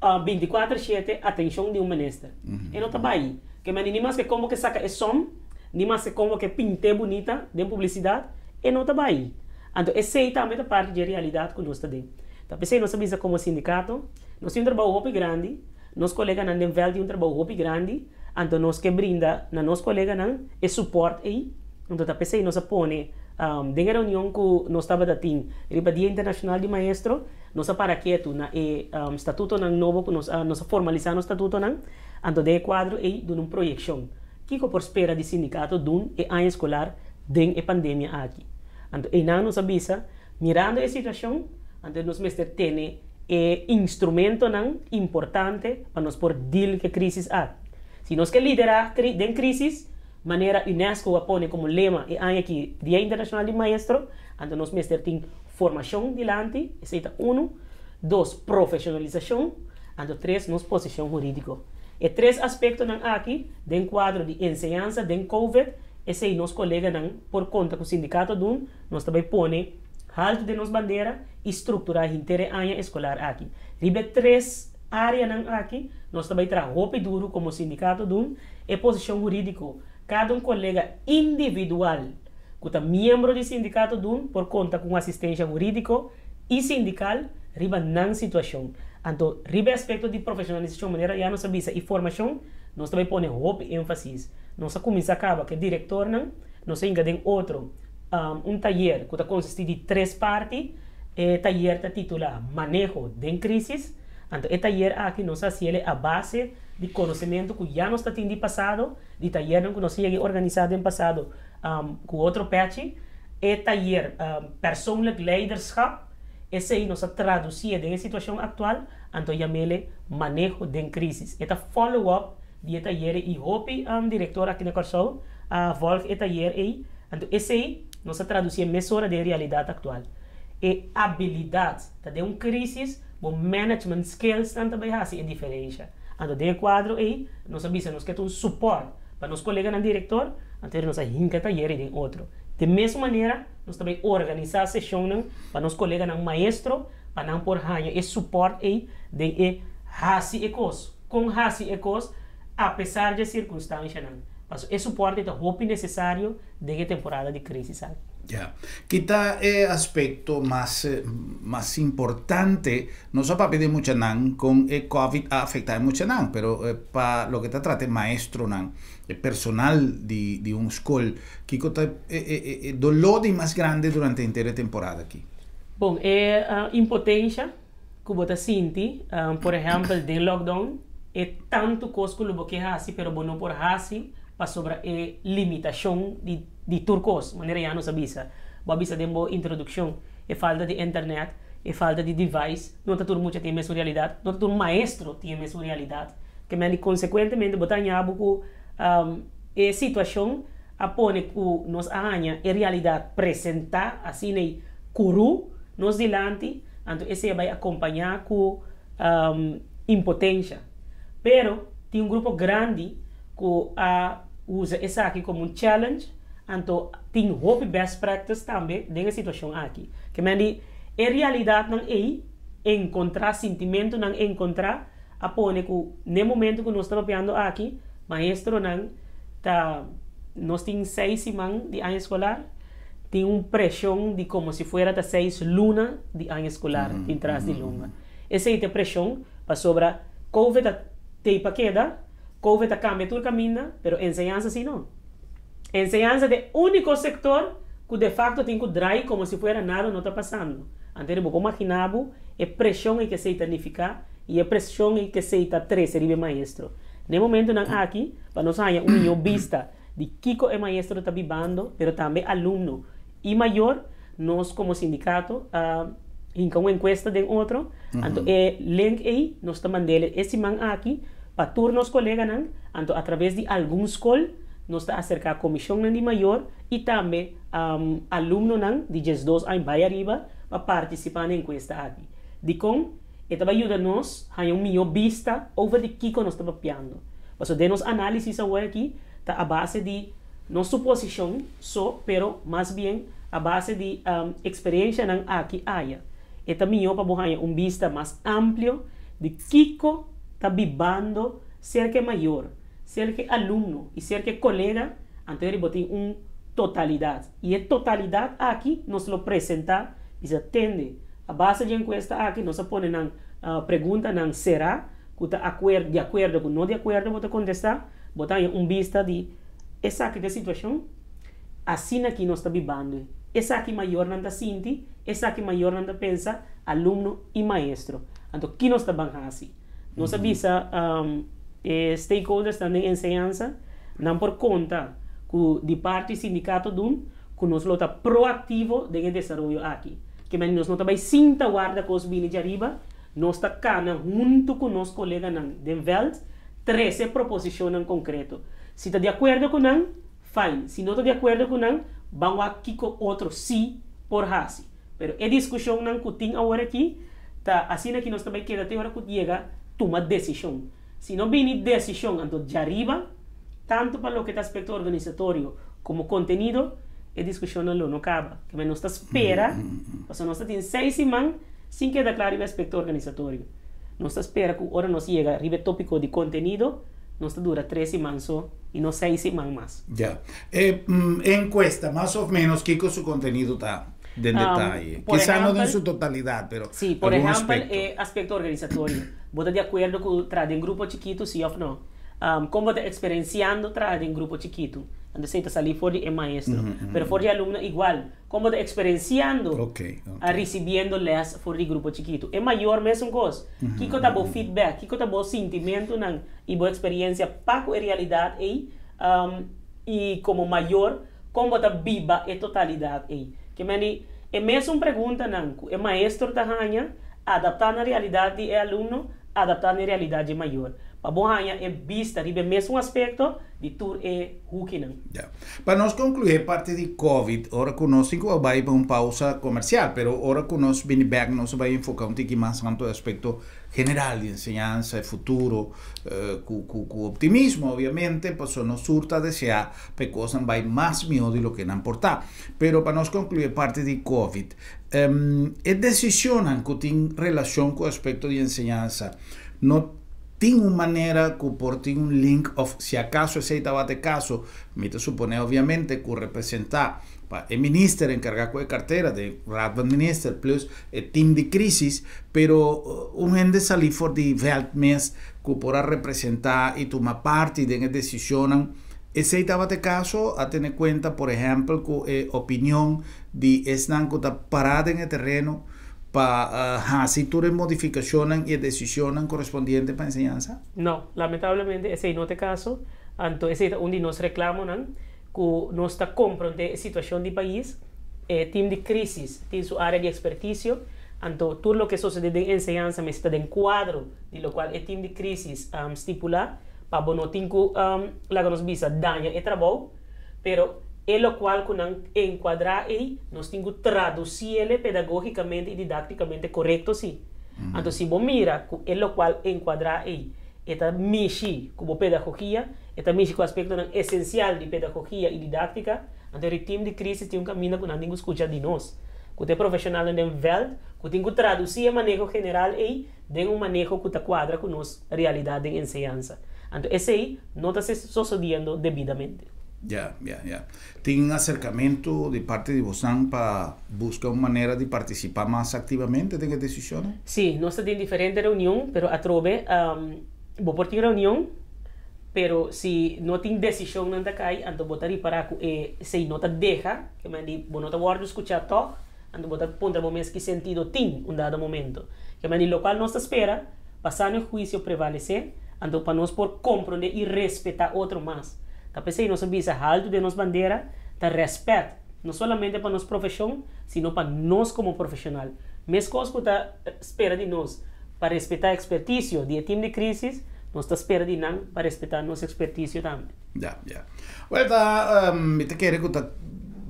24 shete atenshon di un minister. E no ta bai. Ke mende ni maske kon bo ke saka e som, ni maske kon bo ke pint'é bunita den publisidat, e no ta bai. Anto esei tambe ta parti dje realidat ku nos ta den. Ta p'esei nos a bisa komo sindikato, nos tin un trabou hopi grandi. Nos koleganan den vèlt tin un trabou hopi grandi, anto nos ke brinda na nos koleganan e supòrt ei. Anto ta p'esei nos a pone den e reunion ku nos tabata tin riba Dia Internashonal di Maestro, nos a para ketu na e statutonan nobo ku nos a nos a formalisá nos statutonan, anto den e kuadro ei duna un proyekshon. Kiko por spera di sindikato dun e aña eskolar den e pandemia aki? Anto einan nos a bisa, mirando e situashon, anto nos mester tene e instrumentonan importante pa nos por deal ku e krisis aki. Si nos ke liderá den krisis, manera UNESCO a pone komo lema e aña aki, Dia Internashonal di Maestro, anto nos mester tin formashon dilanti, esei ta unu, dos, profeshonalisashon, anto tres, nos posishon hurídiko. E tres aspektonan aki den kuadro di enseñansa den covid, esei nos koleganan por konta ku sindikato dun, nos ta bai pone haltu den nos bandera i strukturá henter e aña eskolar aki. Riba e tres áreanan aki nos ta bai traha hopi duru komo sindikato dun e posishon hurídiko. Kada un kolega individual ku ta miembro di sindikato dun por konta ku un asistensha hurídiko i sindikal riba nan situashon. Anto riba e aspekto di profeshonalisashon manera ya nos a bisa i formashon nos ta bai pone hopi énfasis. Nos a kuminsá kaba ku e direktornan, nos a hinka den otro. Un tayer ku ta konsistí di tres parti. E tayer ta titulá Maneho den Krísis. Anto e tayer aki nos a hasiel a base di konosementu ku ya nos ta tin di pasado, di tayernan ku nos a yega organisá den pasado ku otro pèchi. E tayer Persoonlijk Leiderschap, esei nos a tradusié den e situashon aktual, anto yam'el Maneho den Krísis. E ta follow up di e tayer ei i hopi direktor aki na Kòrsou a vòlg e tayer ei. Anto esei nos a tradusié mesora den realidat aktual. E abilidat ta den un krísis, bo management skillsnan ta bai hasi e diferensha. Anto den e kuadro ei nos a bisa nos ke ta un supòrt pa nos koleganan direktor, anto nos a hinka e tayer ei den otro. Den mesun manera nos ta bai organisá seshonnan pa nos koleganan maestro pa nan por haña e supòrt ei den e hasi e kos. Kon hasi e kos apesar dje sirkunstanshanan. Paso e suporte ta hopi nesesario den e temporada di krisis aki. Ya. Ki ta e aspekto mas mas importante? Nos a papia di e muchanan, kon e covid a afektá e muchanan, pero pa loke ta trata e maestronan, e personal di di un skol, kiko ta e e e doló di mas grandi durante henter e temporada aki? Bon, e impotensha ku bo ta sinti, por ehèmpel den lockdown, e tantu kos ku lo bo ke hasi pero bo no por hasi pasobra e limitashon di di tur kos, manera ya nos a bisa. Bo a bisa den bo introdukshon, e falta di internet, e falta di device, no ta tur mucha tin e mesun realidat, no ta tur maestro tin e mesun realidat. Ke mende konsekuentemente bo ta haña bo ku e situashon a pone ku nos a haña e realidat presentá asina ei kurú nos dilanti. Anto esei a bai akompañá ku impotensia. Pero tin un grupo grandi ku a usa esaki komo un challenge, anto tin hopi best practice tambe den e situashon aki. Ke men di e realidatnan ei enkontrá, sintimentunan enkontrá a pone ku n'e momento ku nos ta papiando aki, maestronan ta, nos tin seis siman di aña eskolar, tin un preshon di komo si fuera ta 6 luna di aña eskolar tin tras di lomba. Esei ta e preshon pasobra Covid a tei pa keda, Covid a kambia tur kaminda, pero enseñansa si no. Enseñansa ta e úniko sektor ku de fakto tin ku drai komo si fuera nada no ta pasando. Anto bo por imaginá bo e preshon ei ku esei ta nifiká i e preshon ei ku esei ta trese riba e maestro. Na e momentonan aki, pa nos haña un mihó bista di kiko e maestro ta bibando, pero tambe alumno i mayor, nos komo sindikato a hinka un enkuesta den otro. Anto e link ei nos ta mand'é e siman aki pa tur nos koleganan, anto a traves di algun skol nos ta aserká komishonnan di mayor i tambe alumnonan di 12 aña bai ariba pa partisipá na e enkuesta aki. Dikon? E ta bai yuda nos haña un mihó bista over di kiko nos ta papiando. Pasobra den nos análisis awor aki ta a base di no suposishon so, pero mas bien a base di eksperenshanan aki aya. E ta mihó pa bo haña un bista mas amplio di kiko ta bibando serka e mayor, serka e alumno i serka e kolega, anto bo tin un totalidat. I e totalidat aki nos lo presentá bisa tende. A base di enkuesta aki nos a pone nan preguntanan será ku ta di akuerdo ku no di akuerdo bo ta kontestá, bo ta haña un bista di esaki ta e situashon, asina aki nos ta bibando. Esaki mayornan ta sinti, esaki mayornan ta pensa, alumno i maestro. Anto ki nos ta ban hasi? Nos a bisa e stakeholdersnan den enseñansa, nan por konta ku di parti sindikato dun ku nos lo ta proaktivo den e desaroyo aki. Ke men nos no ta bai sinta warda kos bini djariba, nos ta kana huntu ku nos koleganan den vèlt trese proposishonnan konkreto. Si ta di akuerdo ku nan, fine. Si no ta di akuerdo ku nan, ban wak kiko otro si por hasi. Pero e diskushonnan ku tin awor aki ta asina ku nos ta bai keda te ora ku yega tuma desishon. Si no bini desishon anto djariba, tantu pa loke ta aspekto organisatorio komo kontenido, e diskushonnan lo no kaba. Ke men nos ta spera, pasobra nos ta tin 6 siman sin keda kla riba aspekto organisatorio. Nos ta spera ku ora nos yega riba e tópiko di kontenido, nos ta dura 3 siman so i no 6 siman mas. Ya. Enkuesta, mas òf ménos, kiko su kontenido ta den detaye? Por Kisas no den ehèmpel, su totalidat, pero Sí, por algun ehèmpel, aspekto. E aspekto organisatorio. Bo ta di akuerdo ku traha den grupo chikitu, sí òf no? Kon bo ta eksperensiando traha den grupo chikitu? Anto esei ta sali for di e maestro. Pero for di alumno igual. Kon bo ta eksperensiando a risibiendo lès for di grupo chikitu? E mayor mesun kos. Kiko ta bo feedback? Kiko ta bo sintimentunan i bo eksperensia pa ku e realidat ei? I komo mayor, kon bo ta biba e totalidat ei? Ke men di e mesun preguntanan ku e maestro ta haña, adaptá na realidat di e alumno, adaptá na realidat di e mayor. Pa bo haña e bista riba e mesun aspekto di tur e hukinan. Ya. Pa nos konkluí parti di Covid, ora ku nos tin ku bai pa un pousa komersial, pero ora ku nos bini bèk nos bai enfoká un tiki mas tantu e aspekto general di enseñansa, e futuro, ku optimismo obviamente, pasobra nos tur ta deseá pa e kosnan bai mas mihó di loke nan por ta. Pero pa nos konkluí parti di Covid, e desishonnan ku tin relashon ku aspekto di enseñansa no tin un manera ku por tin un link òf si akaso esei tabata e kaso, mi ta suponé obviamente ku representá pa e minister enkargá ku e kartera di Raad van Minister plus e team di krísis, pero un hende salí for di vèlt mes ku por a representá i tuma parti den e desishonnan, esei tabata e kaso? A tene kuenta por ehèmpel ku e opinion di esnan ku ta pará den e tereno pa hasi tur e modifikashonnan i e desishonnan korespondiente pa enseñansa? No, lamentablemente esei no ta e kaso. Anto esei ta un di nos reklamonan ku nos ta komprondé e situashon di pais, e team di krísis tin su área di ekspertisio, anto tur loke sosodé den enseñansa mester ta den kuadro di lokual e team di krísis stipulá pa bo no tin ku, laga nos bisa, daña e trabou. Pero E lokual ku nan enkuadrá ei, nos tin ku tradusí el pedagógikamente i didáktikamente korekto sí. Anto si bo mira ku e lokual enkuadrá ei e ta mishi ku bo pedagogia, e ta mishi ku aspektonan esensial di pedagogia i didáktika, anto e tim di krísis tin un kaminda ku nan tin ku skucha di nos, ku ta e profeshonalnan den vèlt, ku tin ku tradusí e maneho general ei den un maneho ku ta kuadra ku nos realidat den enseñansa. Anto esei no ta sosodiendo debidamente. Ya, ya, ya. Tin aserkamentu di parti di bosnan pa buska un manera di partisipá mas aktivamente den e desishonnan? Sí, nos ta tin diferente reunion, pero atrobe bo por tin reunion, pero si no tin desishonnan ta kai, anto bo ta ripará ku esei no ta deha, ke men di bo no ta wòrdu skuchá tòg, anto bo ta puntra bo mes ki sentido tin un dado momento. Ke men di lokual nos ta spera pa sano e huisio prevalesé, anto pa nos por komprondé i respetá otro mas. Ta p'esei nos a bisa haltu den nos bandera ta rèspèt, no solamente pa nos profeshon, sino pa nos komo profeshonal. Meskos ku ta spera di nos pa respetá ekspertisio di e tim di krísis, nos ta spera di nan pa respetá nos ekspertisio tambe. Ya, ya. Wèl, ta, mi ta kere ku ta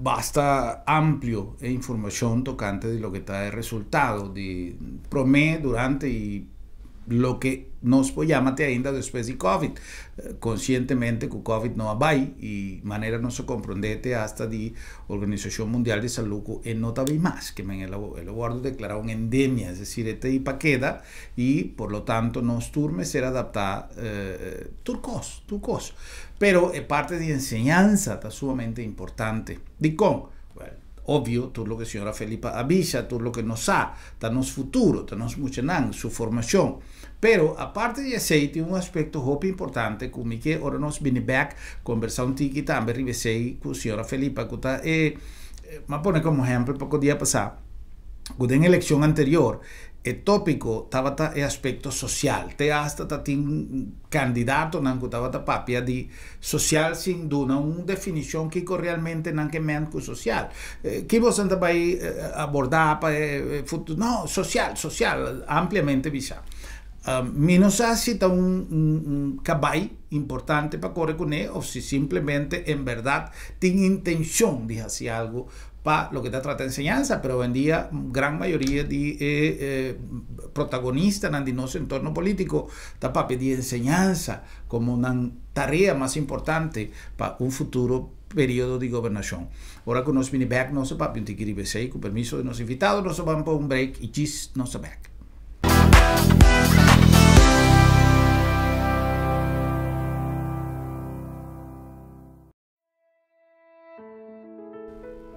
basta amplio e informashon tokante di loke ta e resultado di promé, durante i loke nos por yama te ainda despues di Covid, konsientemente ku Covid no a bai i manera nos a komprondé te hasta di Organisashon Mundial di Salú ku e no ta bin mas, ke men el a el a wòrdu deklará un endemia, es desir e ta ei pa keda i por lo tanto nos tur mester adaptá tur kos, tur kos. Pero e parti di enseñansa ta sumamente importante. Dikon? Wèl, obvio, tur loke señora Felipa a bisa, tur loke nos sa, ta nos futuro, ta nos muchanan, su formacion. Pero, aparte di esey, tin un aspecto hopi importante cu mi ke ora nos bini bek conversa un tiki tambe riba esey cu señora Felipa, cu ta e, m'a pone como ehempel poco dia pasa, cu den eleccion anterior e topico tabata e aspecto social. Te hasta ta tin candidatonan cu tabata papia di Social sin duna un definicion kico realmente nan ke ment cu social. Ki boso ta bay aborda pa e futuro? No, social, social, ampliamente bisa. Mi no sa si ta un cabay importante pa core cune of si simplemente en berdad tin intencion di haci algo pa loke ta trata enseñansa, pero awendia gran mayoria di e protagonistanan di nos entorno politico ta papia di enseñansa komo nan tarea mas importante pa un futuro periodo di gobernashon. Ora ku nos bini bèk nos a papia un tiki riba esei, ku permiso di nos invitado nos a ban pa un break i djis nos a bèk.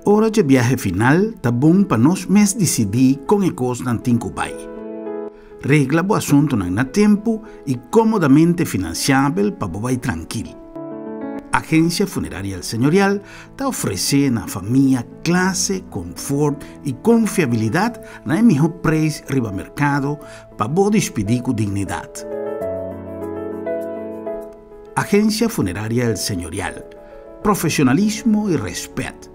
Ora dje biahe final ta bon pa nos mes disidí kon e kosnan tin ku bai. Regla bo asuntunan na tempu i kómodamente finansiabel pa bo bai trankil. Agensia Funeraria El Señorial ta ofresé na famia klase, konfort i konfiabilidat na e mihó preis riba merkado pa bo dispidí ku dignidat. Agencia Funeraria El Señorial, profesionalismo y respet.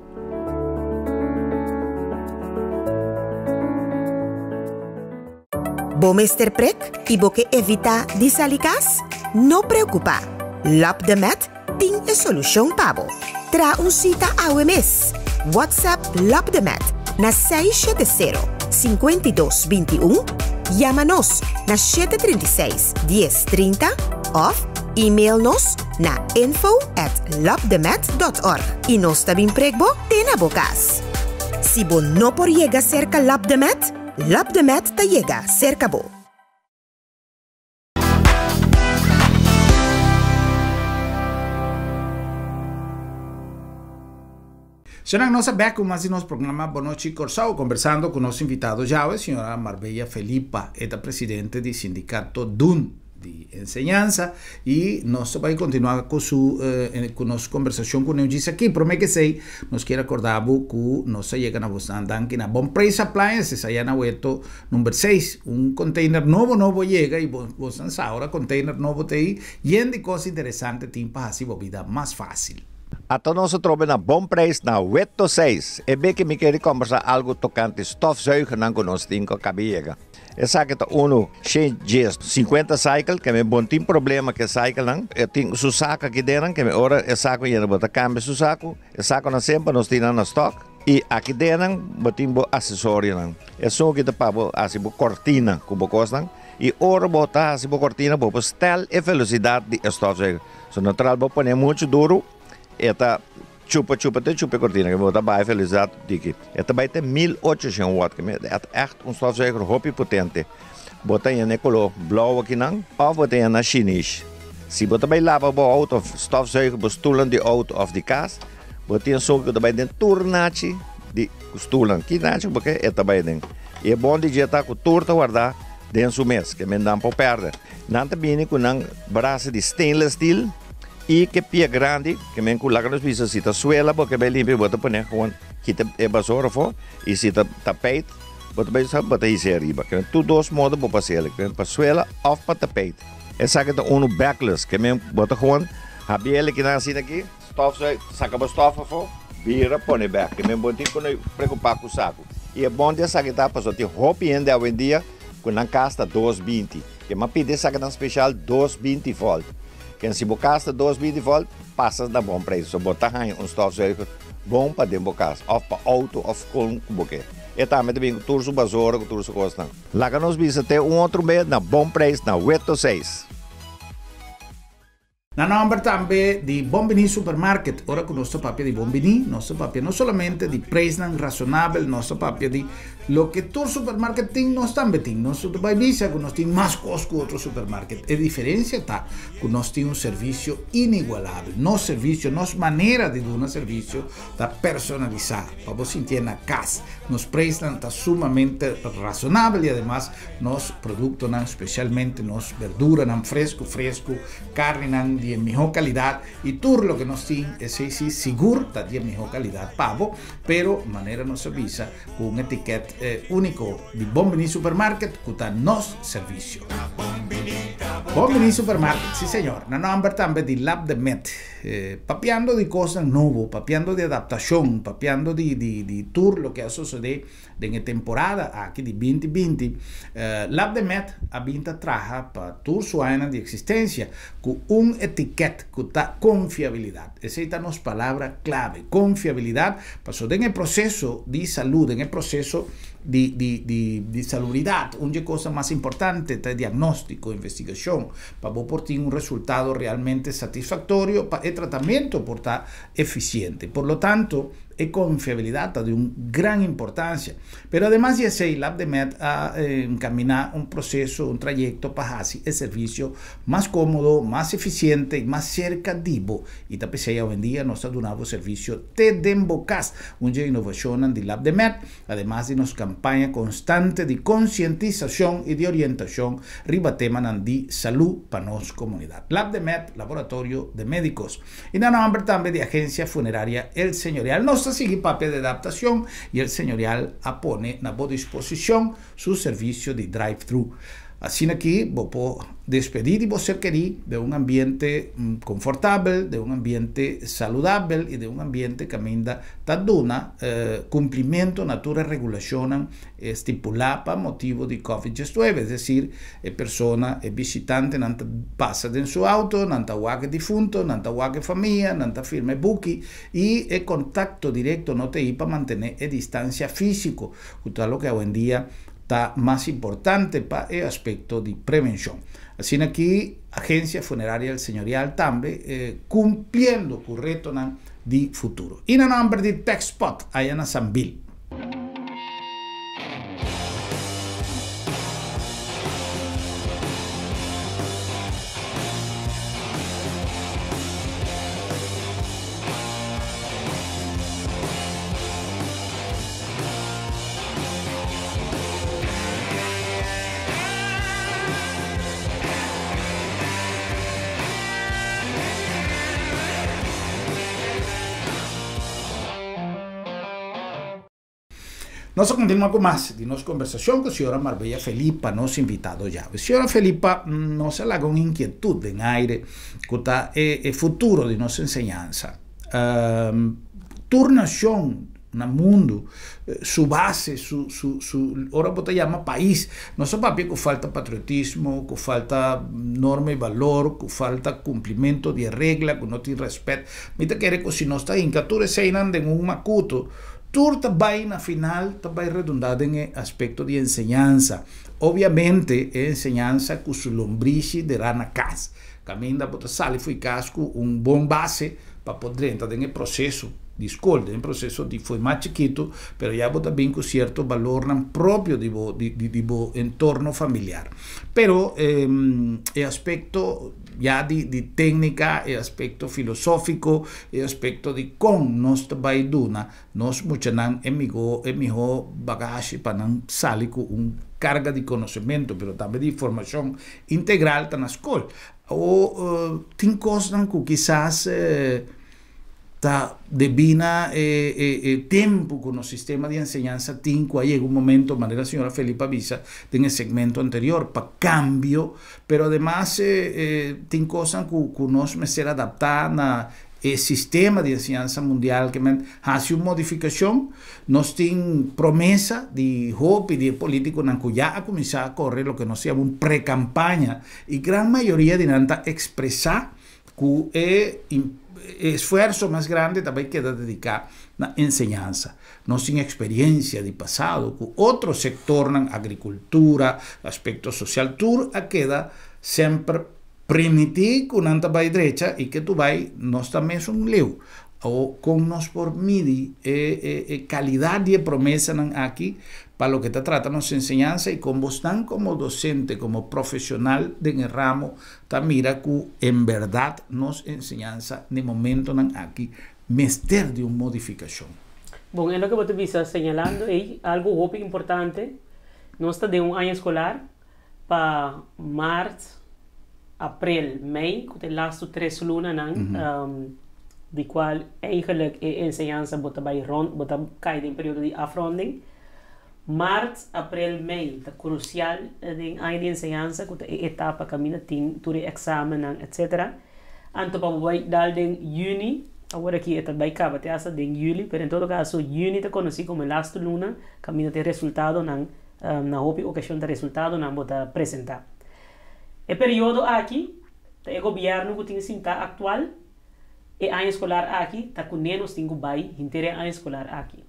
Bo mester prek i bo ke evitá di sali kas? No preokupá! Lap de Met tin e solushon pa bo. Traha un sita awe mes! WhatsApp Lap de Met na 670 52 21, yama nos na 736 10 30 òf email nos na info at lopdemet dot org i nos ta bin prek bo te na bo kas. Si bo no por yega serka Lopdemet, Lopdemet ta yega serka bo. Señoran, nos a bek ku mas di nos programa Bon Nochi Kòrsou, kombersando ku nos invitado djawe, señora Marbella Felipa, e ta presidente di Sindikato dun di Enseñansa, i nos ta bai kontinuá ku su ku nos kombersashon ku Neugis aki. Promé ke esei, nos kier akorda bo ku nos ta yega na bosnan danki na Bon Preis Appliances aya na Weto number seis. Un container nobo nobo yega i bosnan sa ora container nobo ta ei yen di kos interesante tin pa hasi bo bida mas fásil. Ata nos a trobe na bon prijs na Weto seis. E beke mi kere kombersa algu tokante stofzuigernan ku nos tin ku a kabi yega. Esaki ta unu 150 cycle, ke men bo no tin problema ku e cyclenan. E tin su saku aki den, ke men ora e saku yena bo ta kambia su saku. E sakunan semper nos tin nan na stock. I aki den bo tin bo asesorionan. Esun aki ta pa bo hasi bo kortina ku bo kosnan. I ora bo ta hasi bo kortina bo por stel e velosidat di e stofzuiger. So natural bo pone muchu duru e ta chupa chupa te chupa e kortina ke bo ta baha e velosidat diki. E ta bai te 1800 watt ke e ta ègt un stofzuiger hopi potente. Bo ta yena e koló blou akinan òf bo ta yena shinish. Si bo ta bai laba bo outo òf stofzuiger bo stulnan di outo òf di kas, bo tin esun ku ta bai den tur nachi di stulnan. Ki nachi ku bo ke e ta bai den. I e bon di dje ta ku tur ta wardá den su mes, ke men nan por pèrdè. Nan ta bini ku nan brasa di stainless steel i ke pia grandi, ke men ku laga nos bisa si ta suela bo ke bai limpia bo ta pone gewoon kita e basora afó i si ta tapijt Bo ta bay sa bo ta hisa ariba. Ke men tur dos modo bo por haci. Ke men pa suela of pa tapijt. Esaki ta unu backless. Ke men bo ta gewoon habi el kinan asina aki, stof zo, saca bo stof afo, bira pone bek. Ke men bo no tin cu preocupa cu sacu. Y e bon di esaki ta pasobra tin hopi hende awendia cu nan cas ta 220. Ke men a pidi esakinan special 220 volt. Ken si bo cas ta 220 volt, pasa na bon prijs. So bo ta haya un stofzuiger bon pa den bo cas of pa auto of con cu bo ke. E tambe ta bin ku tur su basora ku tur su kosnan. Laga nos bisa te un otro be na bon prijs na Weto seis. Na nòmber tambe di Bon Biní Supermarket. Ora ku nos ta papia di Bon Biní, nos ta papia no solamente di preisnan rasonabel, nos ta papia di loke tur supermarket tin, nos tambe tin. Nos no ta bai bisa ku nos tin mas kos ku otro supermarket. E diferensia ta ku nos tin un servisio inigualabel. Nos servisio, nos manera di duna servisio ta personalisá. Pa bo sintié na kas. Nos preisnan ta sumamente rasonabel i ademas nos produktonan, spesialmente nos berduranan fresku fresku, karninan di e mihó kalidat i tur loke nos tin, esei si sigur ta di e mihó kalidat pa bo, pero manera nos a bisa ku un etikèt úniko di Bon Biní Supermarket ku ta nos servisio. Bon Biní Supermarket, si señor, na nòmber tambe di Lab de Met. Papiando di kosnan nobo, papiando di adaptashon, papiando di di di tur loke a sosodé den e temporada aki di 2020, Lab de Met a bin ta traha pa tur su añanan di eksistensia ku un etikèt ku ta konfiabilidat. Esei ta nos palabra klave, konfiabilidat, pasobra den e proseso di salú, den e proseso di di di di salubridat, un di e kosnan mas importante ta e diagnóstiko, investigashon, Pa bo por tin un resultado realmente satisfactorio pa e tratamento por ta eficiente. Por lo tanto, e confiabilidad ta di un gran importancia. Pero ademas di esey, Labdemed a encamina un proceso, un trayecto pa haci e servicio mas comodo, mas eficiente y mas cerca di bo. Y ta p'esey awendia nos ta duna bo servicio te den bo cas. Un dje innovacionnan di Labdemed Ademas di nos kampaña konstante di konsientisashon i di orientashon riba temanan di salú pa nos komunidat. Lab de Med, Laboratorio de Médicos. I na nòmber tambe di Agensia Funeraria El Señorial nos ta sigui papia di adaptashon i El Señorial a pone na bo disposishon su servisio di drive-thru. Asina ki bo por despedí di bo ser kerí den un ambiente konfortabel, den un ambiente saludabel i den un ambiente kaminda ta duna kumplimentu na tur e regulashonnan stipulá pa motibu di Covid 19. Es desir, e persona, e bishitantenan ta pasa den su outo, nan ta wak e difunto, nan ta wak e famia, nan ta firma e buki i e kontakto direkto no ta ei pa mantené e distansia físiko, ku ta loke awendia ta mas importante pa e aspekto di prevenshon. Asina ki Agensia Funeraria El Señorial tambe kumpliendo ku retonan di futuro. I na nòmber di Techspot aya na Sambil. Nos a kontinuá ku mas di nos kombersashon ku señora Marbella Felipa, nos invitado djawe. Señora Felipa, nos a laga un inkietut den aire ku ta e futuro di nos enseñansa. Tur nashon. Na mundu, su base, su, ora bo ta yama pais, no ta papia ku falta patriotismo, ku falta norma i balor, ku falta kumplimentu di regla, ku no tin rèspèt. Mi ta kere ku si nos ta hinka tur eseinan den un makutu, tur ta bai na final ta bai redundá den e aspekto di enseñansa. Obviamente e enseñansa ku su lombrishi derá na kas. Kaminda bo ta sali fo'i kas ku un bon base pa por drenta den e proseso di skol, den e proseso di fo'i mas chikitu, pero ya bo ta bin ku sierto balornan propio di bo di bo entorno familiar. Pero e aspekto ya di téknika, e aspekto filosófiko, e aspekto di kon nos ta bai duna nos muchanan e migo e mihó bagashi pa nan sali ku un karga di konosementu, pero tambe di formashon integral ta na skol. O tin kosnan ku kisas ta debí na e tempu ku nos sistema di enseñansa tin ku a yega un momento, manera señora Felipa a bisa den e segmento anterior, pa kambio, pero ademas tin kosnan ku nos mester adaptá na e sistema di enseñansa mundial ke men hasi un modifikashon. Nos tin promesa di hopi di e polítikonan ku ya a kuminsá kore loke nos yama un prekampaña i gran mayoria di nan ta ekspresá ku e esfuerso mas grandi ta bai keda dediká na enseñansa. Nos tin eksperensia di pasado ku otro sektornan, agrikultura, aspekto sosial, tur a keda semper primití ku nan ta bai drecha i ke tu bai nos ta mesun leu. Awor kon nos por midi e kalidat di e promesanan aki pa loke ta trata nos enseñansa i kon bosnan komo dosente, komo profesional den e ramo ta mira ku en bèrdat nos enseñansa na e momentonan aki mester di un modifikashon? Bon, e loke bo ta bisa señalando ei algu hopi importante. Nos ta den un aña eskolar pa mart, aprel, mei, ku ta e lastu tres lunanan di kual eigenlijk e enseñansa bo ta bai rond, bo ta kai den periodo di afronding. Mart, aprel, mei ta krusial den aña di enseñansa ku ta e etapa kaminda tin tur e eksamennan etsetera. Anto pa bo bai dal den yüni, awor aki e ta bai kaba te asta den yüli, pero en todo kaso yüni ta konosí komo e lastu luna kaminda ta e resultadonan Na hopi okashon ta resultadonan bo ta presentá. E periodo aki ta e gobièrnu ku tin sintá aktual, e aña eskolar aki ta kuné nos tin ku bai henter e aña eskolar aki.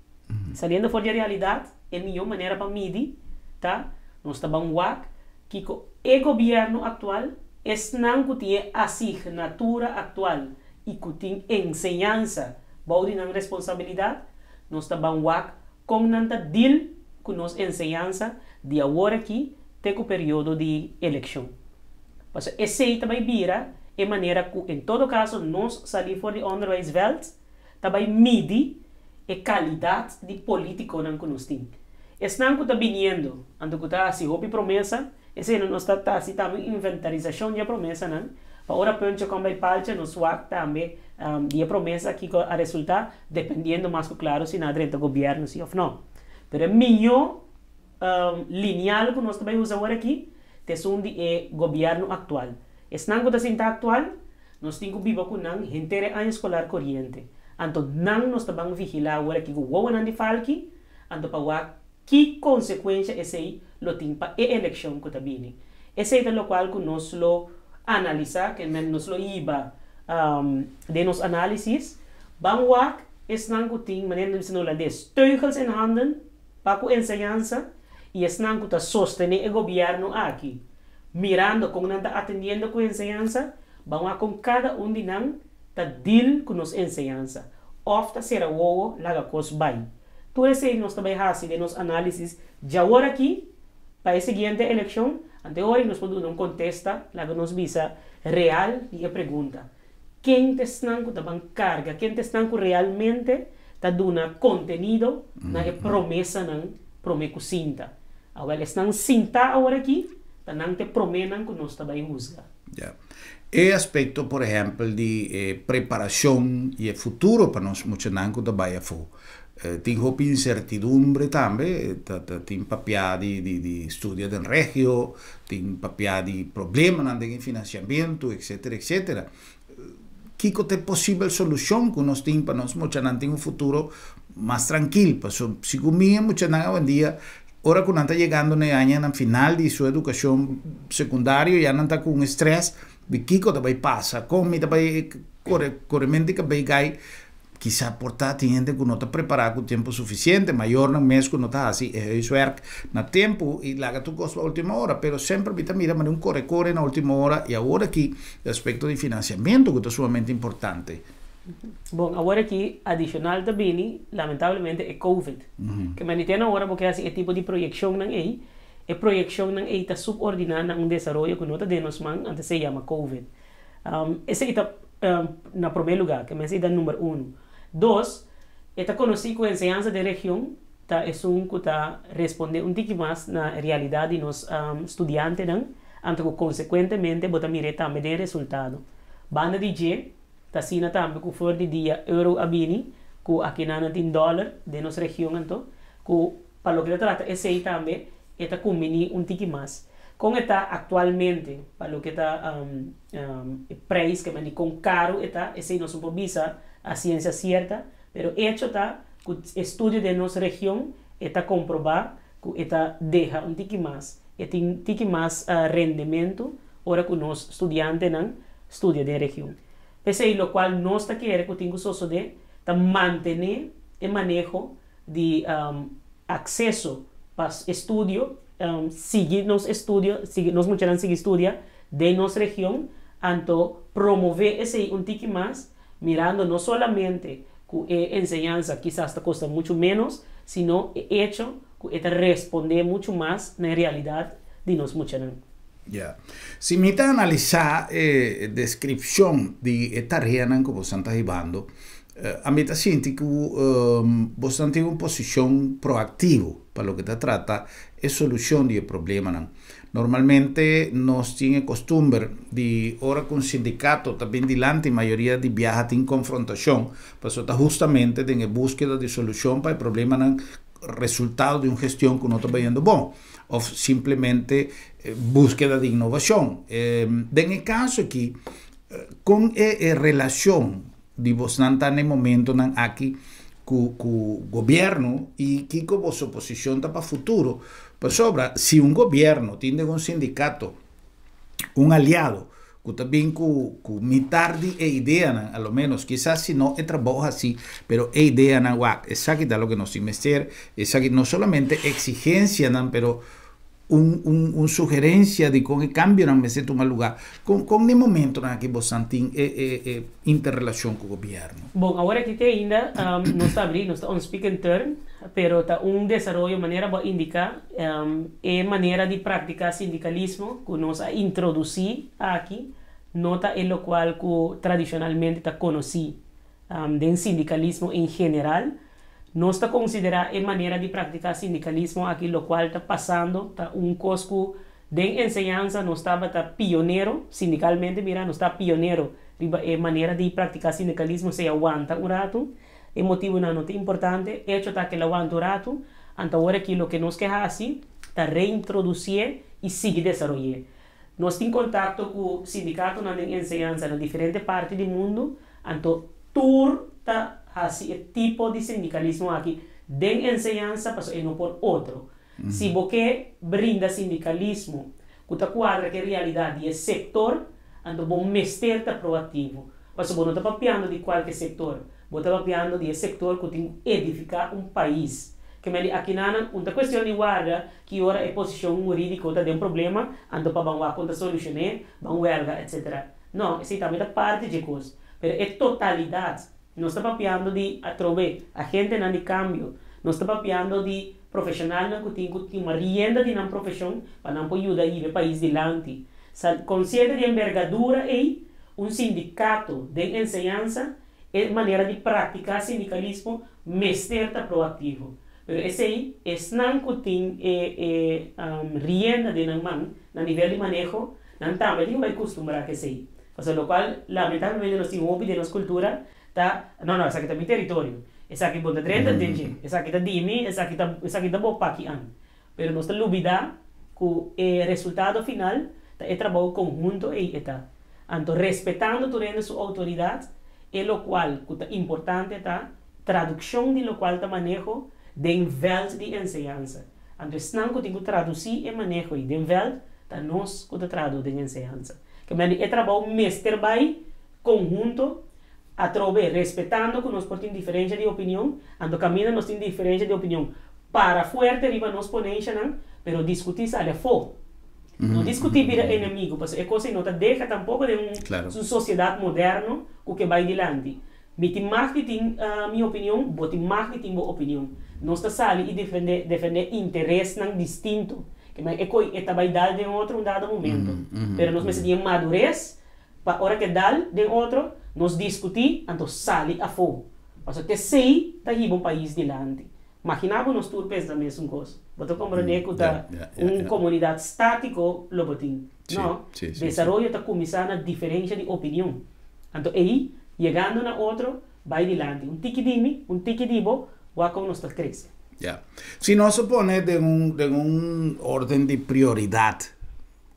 Saliendo for di e realidat, e mihó manera pa midi ta nos ta ban wak kiko e gobièrnu aktual, esnan ku tin e asignatura aktual i ku tin enseñansa bou di nan responsabilidat, nos ta ban wak Kon nan ta deal ku nos enseñansa di awor aki te ku periodo di elekshon? Pasobra esei ta bai bira e manera ku en todo kaso nos salí for di onderwijsveld ta bai midi e kalidat di politikonan ku nos tin. Esnan ku ta biniendo anto ku ta hasi hopi promesa, esei nos ta hasi tambe un inventarisashon di e promesanan pa ora puntje kon bai paltje nos wak tambe di e promesa kiko a resultá dependiendo mas ku klaro si nan a drenta gobièrnu si òf nò. Pero e mihó lineal ku nos ta bai usa awor aki ta esun di e gobièrnu aktual. Esnan ku ta sinta aktual nos tin ku biba ku nan henter e aña eskolar koriente. Anto nan nos ta ban vigilá awor aki ku wowonan di falki anto pa wak ki konsekuensha esei lo tin pa e elekshon ku ta bini. Esei ta lokual ku nos lo analisá, ke men nos lo hiba den nos análisis. Ban wak esnan ku tin, manera nan bisa na hulandes, teugels in handen pa ku enseñansa i esnan ku ta sostené e gobièrnu aki, mirando kon nan ta atendiendo ku enseñansa, ban wak kon kada un di nan ta deal ku nos enseñansa òf ta sera wowo laga kos bai. Tur esei nos ta bai hasi den nos análisis djawor aki pa e siguiente elekshon, ante ora nos por duna un kontesta, laga nos bisa, real di e pregunta, Ken ta esnan ku ta ban karga? Ken ta esnan ku realmente ta duna kontenido na e promesanan promé ku sinta? Awèl, esnan sintá awor aki ta nan ta e proménan ku nos ta bai husga. Ya. E aspekto, por ehèmpel, di e preparashon i e futuro pa nos muchanan ku ta bai afó. Tin hopi insertidumbre tambe, ta tin papia di di studia den regio, tin papia di problemanan den e finansiamentu, etcetera, etcetera. Kiko ta e posibel solushon ku nos tin pa nos muchanan tin un futuro Mas trankil, paso segun mi e muchanan awendia ora ku nan ta yegando na e añanan final di su edukashon sekundario ya nan ta ku un stress di kiko ta bai pasa, kon mi ta bai kore koremente ka bai gai, kisa por ta tin hende ku no ta prepará ku tempu sufisiente, mayornan mes ku no ta hasi e huiswerk na tempu i laga tur kos pa ultimo ora, pero semper mi ta mira manera un kore kore na ultimo ora i awor aki e aspekto di finansiamentu ku ta sumamente importante. Bon, awor aki adishonal ta bini, lamentablemente, e Covid. Ke men di te na ora bo ke hasi e tipo di proyekshonnan ei, e proyekshonnan ei ta subordiná na un desaroyo ku no ta den nos man, antes e yama Covid. Esei ta na promé lugá, ke men esei ta number uno. Dos, e ta konosí ku enseñansa den region ta esun ku ta respondé un tiki mas na realidat di nos studiantenan, anto ku konsekuentemente bo ta mir'é tambe den resultado. Banda di dje, Ta asina tambe ku for di dia euro a bini, ku akinan nan tin dòler den nos region anto, ku pa loke ta trata esei tambe e ta kumbiní un tiki mas. Kon e ta aktualmente pa loke ta e preis ke men di kon karu e ta, esei nos no por bisa a siensia sierta, pero echo ta ku estudio den nos region e ta komprobá ku e ta deha un tiki mas, e tin tiki mas rendementu ora ku nos studiantenan studia den region. P'esei lokual nos ta kere ku tin ku sosodé ta mantené e maneho di akseso pa estudio, sigui nos estudio, sigui nos muchanan sigui studia den nos region, anto promové esei un tiki mas mirando no solamente ku e enseñansa kisas ta kosta muchu ménos, sino e echo ku e ta respondé muchu mas na e realidat di nos muchanan. Ya. Si mi ta analisá e deskripshon di e tareanan ku bosan ta hibando, ami ta sinti ku bosan tin un posishon proaktivo pa loke ta trata e solushon di e problemanan. Normalmente nos tin e kostumber di ora ku un sindikato ta bin dilanti mayoria di biaha tin konfrontashon, pasobra ta hustamente den e búskeda di solushon pa e problemanan resultado di un gestion ku no ta bayendo bon òf simplemente búskeda di inovashon. Den e kaso aki kon e relashon di bosnan ta na e momentonan aki ku ku gobierno i kiko boso posishon ta pa futuro? Pasobra si un gobierno tin den un sindikato un aliado ku ta bin ku ku mitar di e ideanan a lo menos kisas si no e trabou hasi pero e ideanan wak esaki ta loke nos tin mester esaki no solamente eksigensianan pero un un un sugerencia di con e cambionan mester tuma lugar. Con con den momentonan aki bosan tin e e e interrelacion cu gobierno? Bon, awor aki te ainda nos ta abri, nos ta on speaking term, pero ta un desaroyo manera bo a indica, e manera di practica sindicalismo cu nos a introduci aki no ta e locual cu tradicionalmente ta conoci den sindicalismo en general. Nos ta konsiderá e manera di praktiká sindikalismo aki lokual ta pasando ta un kos ku den enseñansa nos tabata pionero, sindikalmente mira nos ta pionero riba e manera di praktiká sindikalismo sea wanta un ratu. E motibunan no ta importante, echo ta ke la wanta un ratu, anto awor aki loke nos ke hasi ta reintrodusié i sigui desaroy'é. Nos tin kontakto ku sindikatonan den enseñansa na diferente parti di mundu, anto tur ta hasi e tipo di sindikalismo aki den enseñansa pasobra e no por otro. Si bo ke brinda sindikalismo ku ta kuadra ku e realidat di e sektor, anto bo mester ta proaktivo. Pasobra bo no ta papiando di kualke sektor, bo ta papiando di e sektor ku tin ku edifiká un pais. Ke men di akinanan un ta kuestion di warda Ki ora e posishon hurídiko ta den problema, anto pa ban wak kon ta solushoné, ban wèlga, etc. No, esei tambe ta parti dje kos. Pero e totalidat, nos ta papiando di, atrobe, agentenan di kambio, nos ta papiando di profeshonalnan ku tin ku tuma rienda di nan profeshon pa nan por yuda hiba e pais dilanti. Sa konsiente di embergadura ei, un sindikato den enseñansa, e manera di praktiká sindikalismo mester ta proaktivo. Pero esei, esnan ku tin e e rienda den nan man na nivel di maneho, nan tambe tin ku bai kustumbrá ku esei. Pasobra lokual lamentablemente nos tin hopi den nos kultura ta, no no esaki ta mi teritorio, esaki bo ta drenta den dje, esaki ta di mi, esaki ta esaki ta bo paki an. Pero nos ta lubidá ku e resultado final ta e trabou konhunto ei e ta. Anto respetando tur hende su outoridat, e lokual ku ta importante ta. Tradukshon di lokual ta maneho den vèlt di enseñansa. Anto esnan ku tin ku tradusí e maneho ei den vèlt ta nos ku ta tradu den enseñansa. Ke mende e trabou mester bai konhunto atrobe respetando ku nos por tin diferensha di opinion, anto kaminda nos tin diferensha di opinion para fuerte riba nos ponenshanan, pero diskutí sali afó. No diskutí bira enemigu, pasobra e kos ei no ta deha tampoko den un sosiedat moderno ku ke bai dilanti. Mi tin mag di tin mi opinion, bo tin mag di tin bo opinion. Nos ta sali i defende defende interesnan distinto. Ke men e koi e ta bai dal den otro un dado momento. Pero nos mester tin e madures pa ora ke dal den otro, nos diskutí anto sali afó. Pasobra t'esei ta hiba un pais dilanti. Magina bo nos tur pensa mesun kos. Bo ta komprendé ku ta un komunidat státiko lo bo tin. No, desaroyo ta kuminsá na diferensha di opinion. Anto ei, yegando na otro, bai dilanti. Un tiki di mi, un tiki di bo, wak kon nos ta krese. Ya. Si nos a pone den un den un orden di prioridat,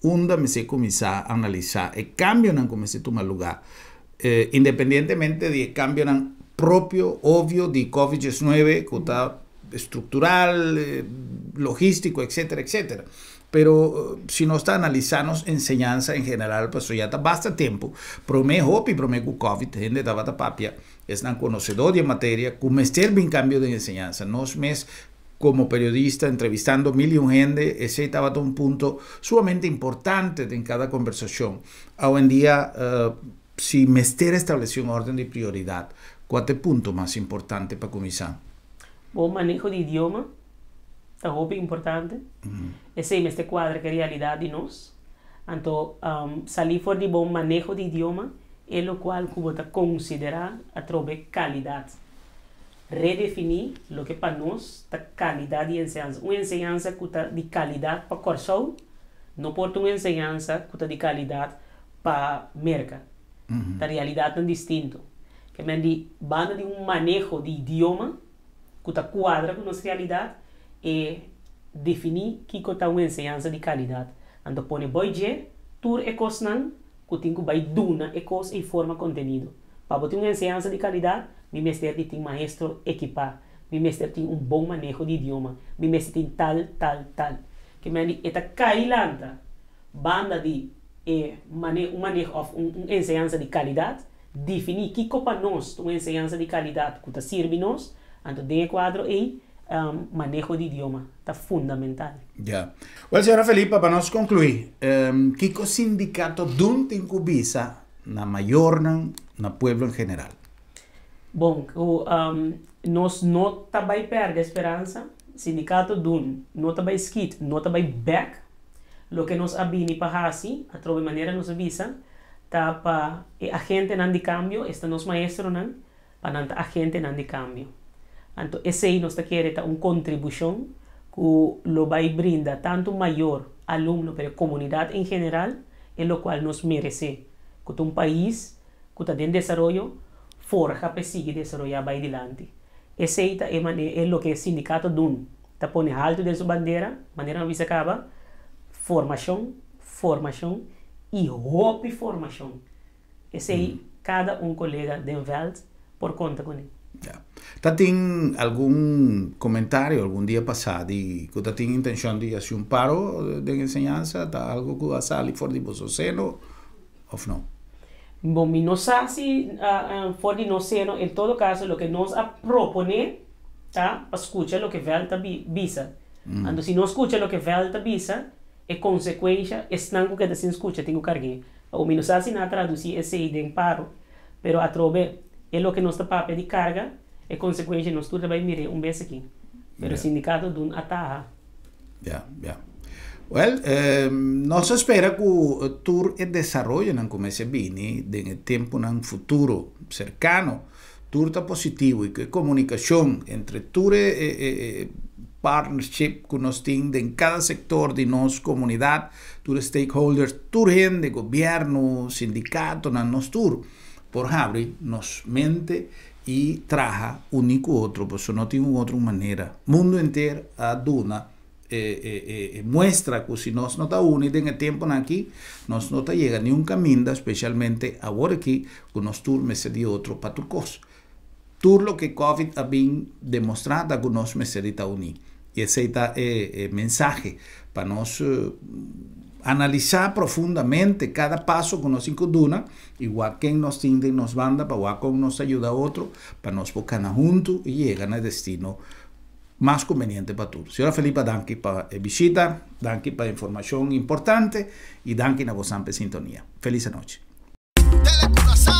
unda mester kuminsá analisá e kambionan ku mester tuma lugá, independientemente di e kambionan propio, obvio, di Covid 19 ku ta struktural, logístiko, etcétera, etcétera. Pero si nos ta analisá nos enseñansa en general, pasobra ya ta basta tempu, promé hopi promé ku Covid hende tabata papia, esnan konosedó di e materia, ku mester bin kambio den enseñansa. Nos mes komo periodista entrevistando mil i un hende, esei tabata un punto sumamente importante den kada kombersashon. Awendia si mester establesé un órden di prioridat, kua ta e punto mas importante pa kuminsá? Bo maneho di idioma ta hopi importante. Esei mester kuadra ku e realidat di nos. Anto salí for di bo maneho di idioma e lokual ku bo ta konsiderá atrobe kalidat. Redefiní loke pa nos ta kalidat di enseñansa. Un enseñansa ku ta di kalidat pa Kòrsou no por ta un enseñansa ku ta di kalidat pa Merka. Ta realidatnan distinto. Ke men di banda di un maneho di idioma ku ta kuadra ku nos realidat e definí kiko ta un enseñansa di kalidat. Anto pone boi dje tur e kosnan ku tin ku bai duna e kos ei forma kontenido. Pa bo tin un enseñansa di kalidat, mi mester di tin maestro ekipá, mi mester tin un bon maneho di idioma, mi mester tin tal, tal, tal. Ke men di e ta kai lanta banda di e mane un maneho òf un un enseñansa di kalidat, definí kiko pa nos ta un enseñansa di kalidat ku ta sirbi nos, anto den e kuadro ei maneho di idioma ta fundamental. Ya. Wèl, señora Felipa, pa nos konkluí, kiko sindikato dun tin ku bisa na mayornan, na pueblo en general? Bon, ku nos no ta bai pèrdè speransa, sindikato dun no ta bai skit, no ta bai bèk. Loke nos a bini pa hasi, atrobe manera nos a bisa, ta pa e agentenan di kambio, esta nos maestronan, pa nan ta agentenan di kambio. Anto esei nos ta kere ta un kontribushon ku lo bai brinda tantu mayor, alumno, pero e komunidat en general e lokual nos meresé, ku ta un pais ku ta den desaroyo, forha pa e sigui desaroyá bai dilanti. Esei ta e mane e loke e sindikato dun ta pone haltu den su bandera, manera mi a bisa kaba, formashon, formashon i hopi formashon. Esei kada un kolega den vèlt por konta kuné. Ya. Ta tin algun komentario algun dia pasá di ku ta tin intenshon di hasi un paro den enseñansa? Ta algu ku a sali for di boso seno òf no? Bon, mi no sa si for di nos seno, en todo kaso loke nos a proponé ta pa skucha loke vèlt ta bisa. Anto si no skucha loke vèlt ta bisa, e konsekuensha esnan ku keda sin skucha tin ku karg'é. Awor mi no sa si nan a tradusí esei den paro, pero atrobe e loke nos ta papia di karga, e konsekuensha nos tur ta bai mir'é un bes aki. Pero sindikato dun a taha. Ya, ya. Wèl, nos a spera ku tur e desaroyonan ku mester bini den e tempunan futuro serkano, tur ta positivo i ku e komunikashon entre tur e partnership ku nos tin den kada sektor di nos komunidat, tur e stakeholders, tur hende, gobièrnu, sindikatonan, nos tur por habri nos mente i traha uní ku otro, pasobra no tin un otro manera. Mundu henter a duna e muestra ku si nos no ta uni den e tempunan aki, nos no ta yega niun kaminda, spesialmente awor aki ku nos tur mester di otro pa tur kos. Tur loke Covid a bin demostrá ta ku nos mester di ta uní. I esei ta e mensahe pa nos analisá profundamente kada paso ku nos tin ku duna i wak ken nos tin den nos banda pa wak kon nos ta yuda otro pa nos por kana huntu i yega na e destino mas kumbeniente pa tur. Señora Felipa danki pa e bishita, danki pa e informashon importante i danki na bosan pa e sintonia. Felis anochi. Tele Curaçao.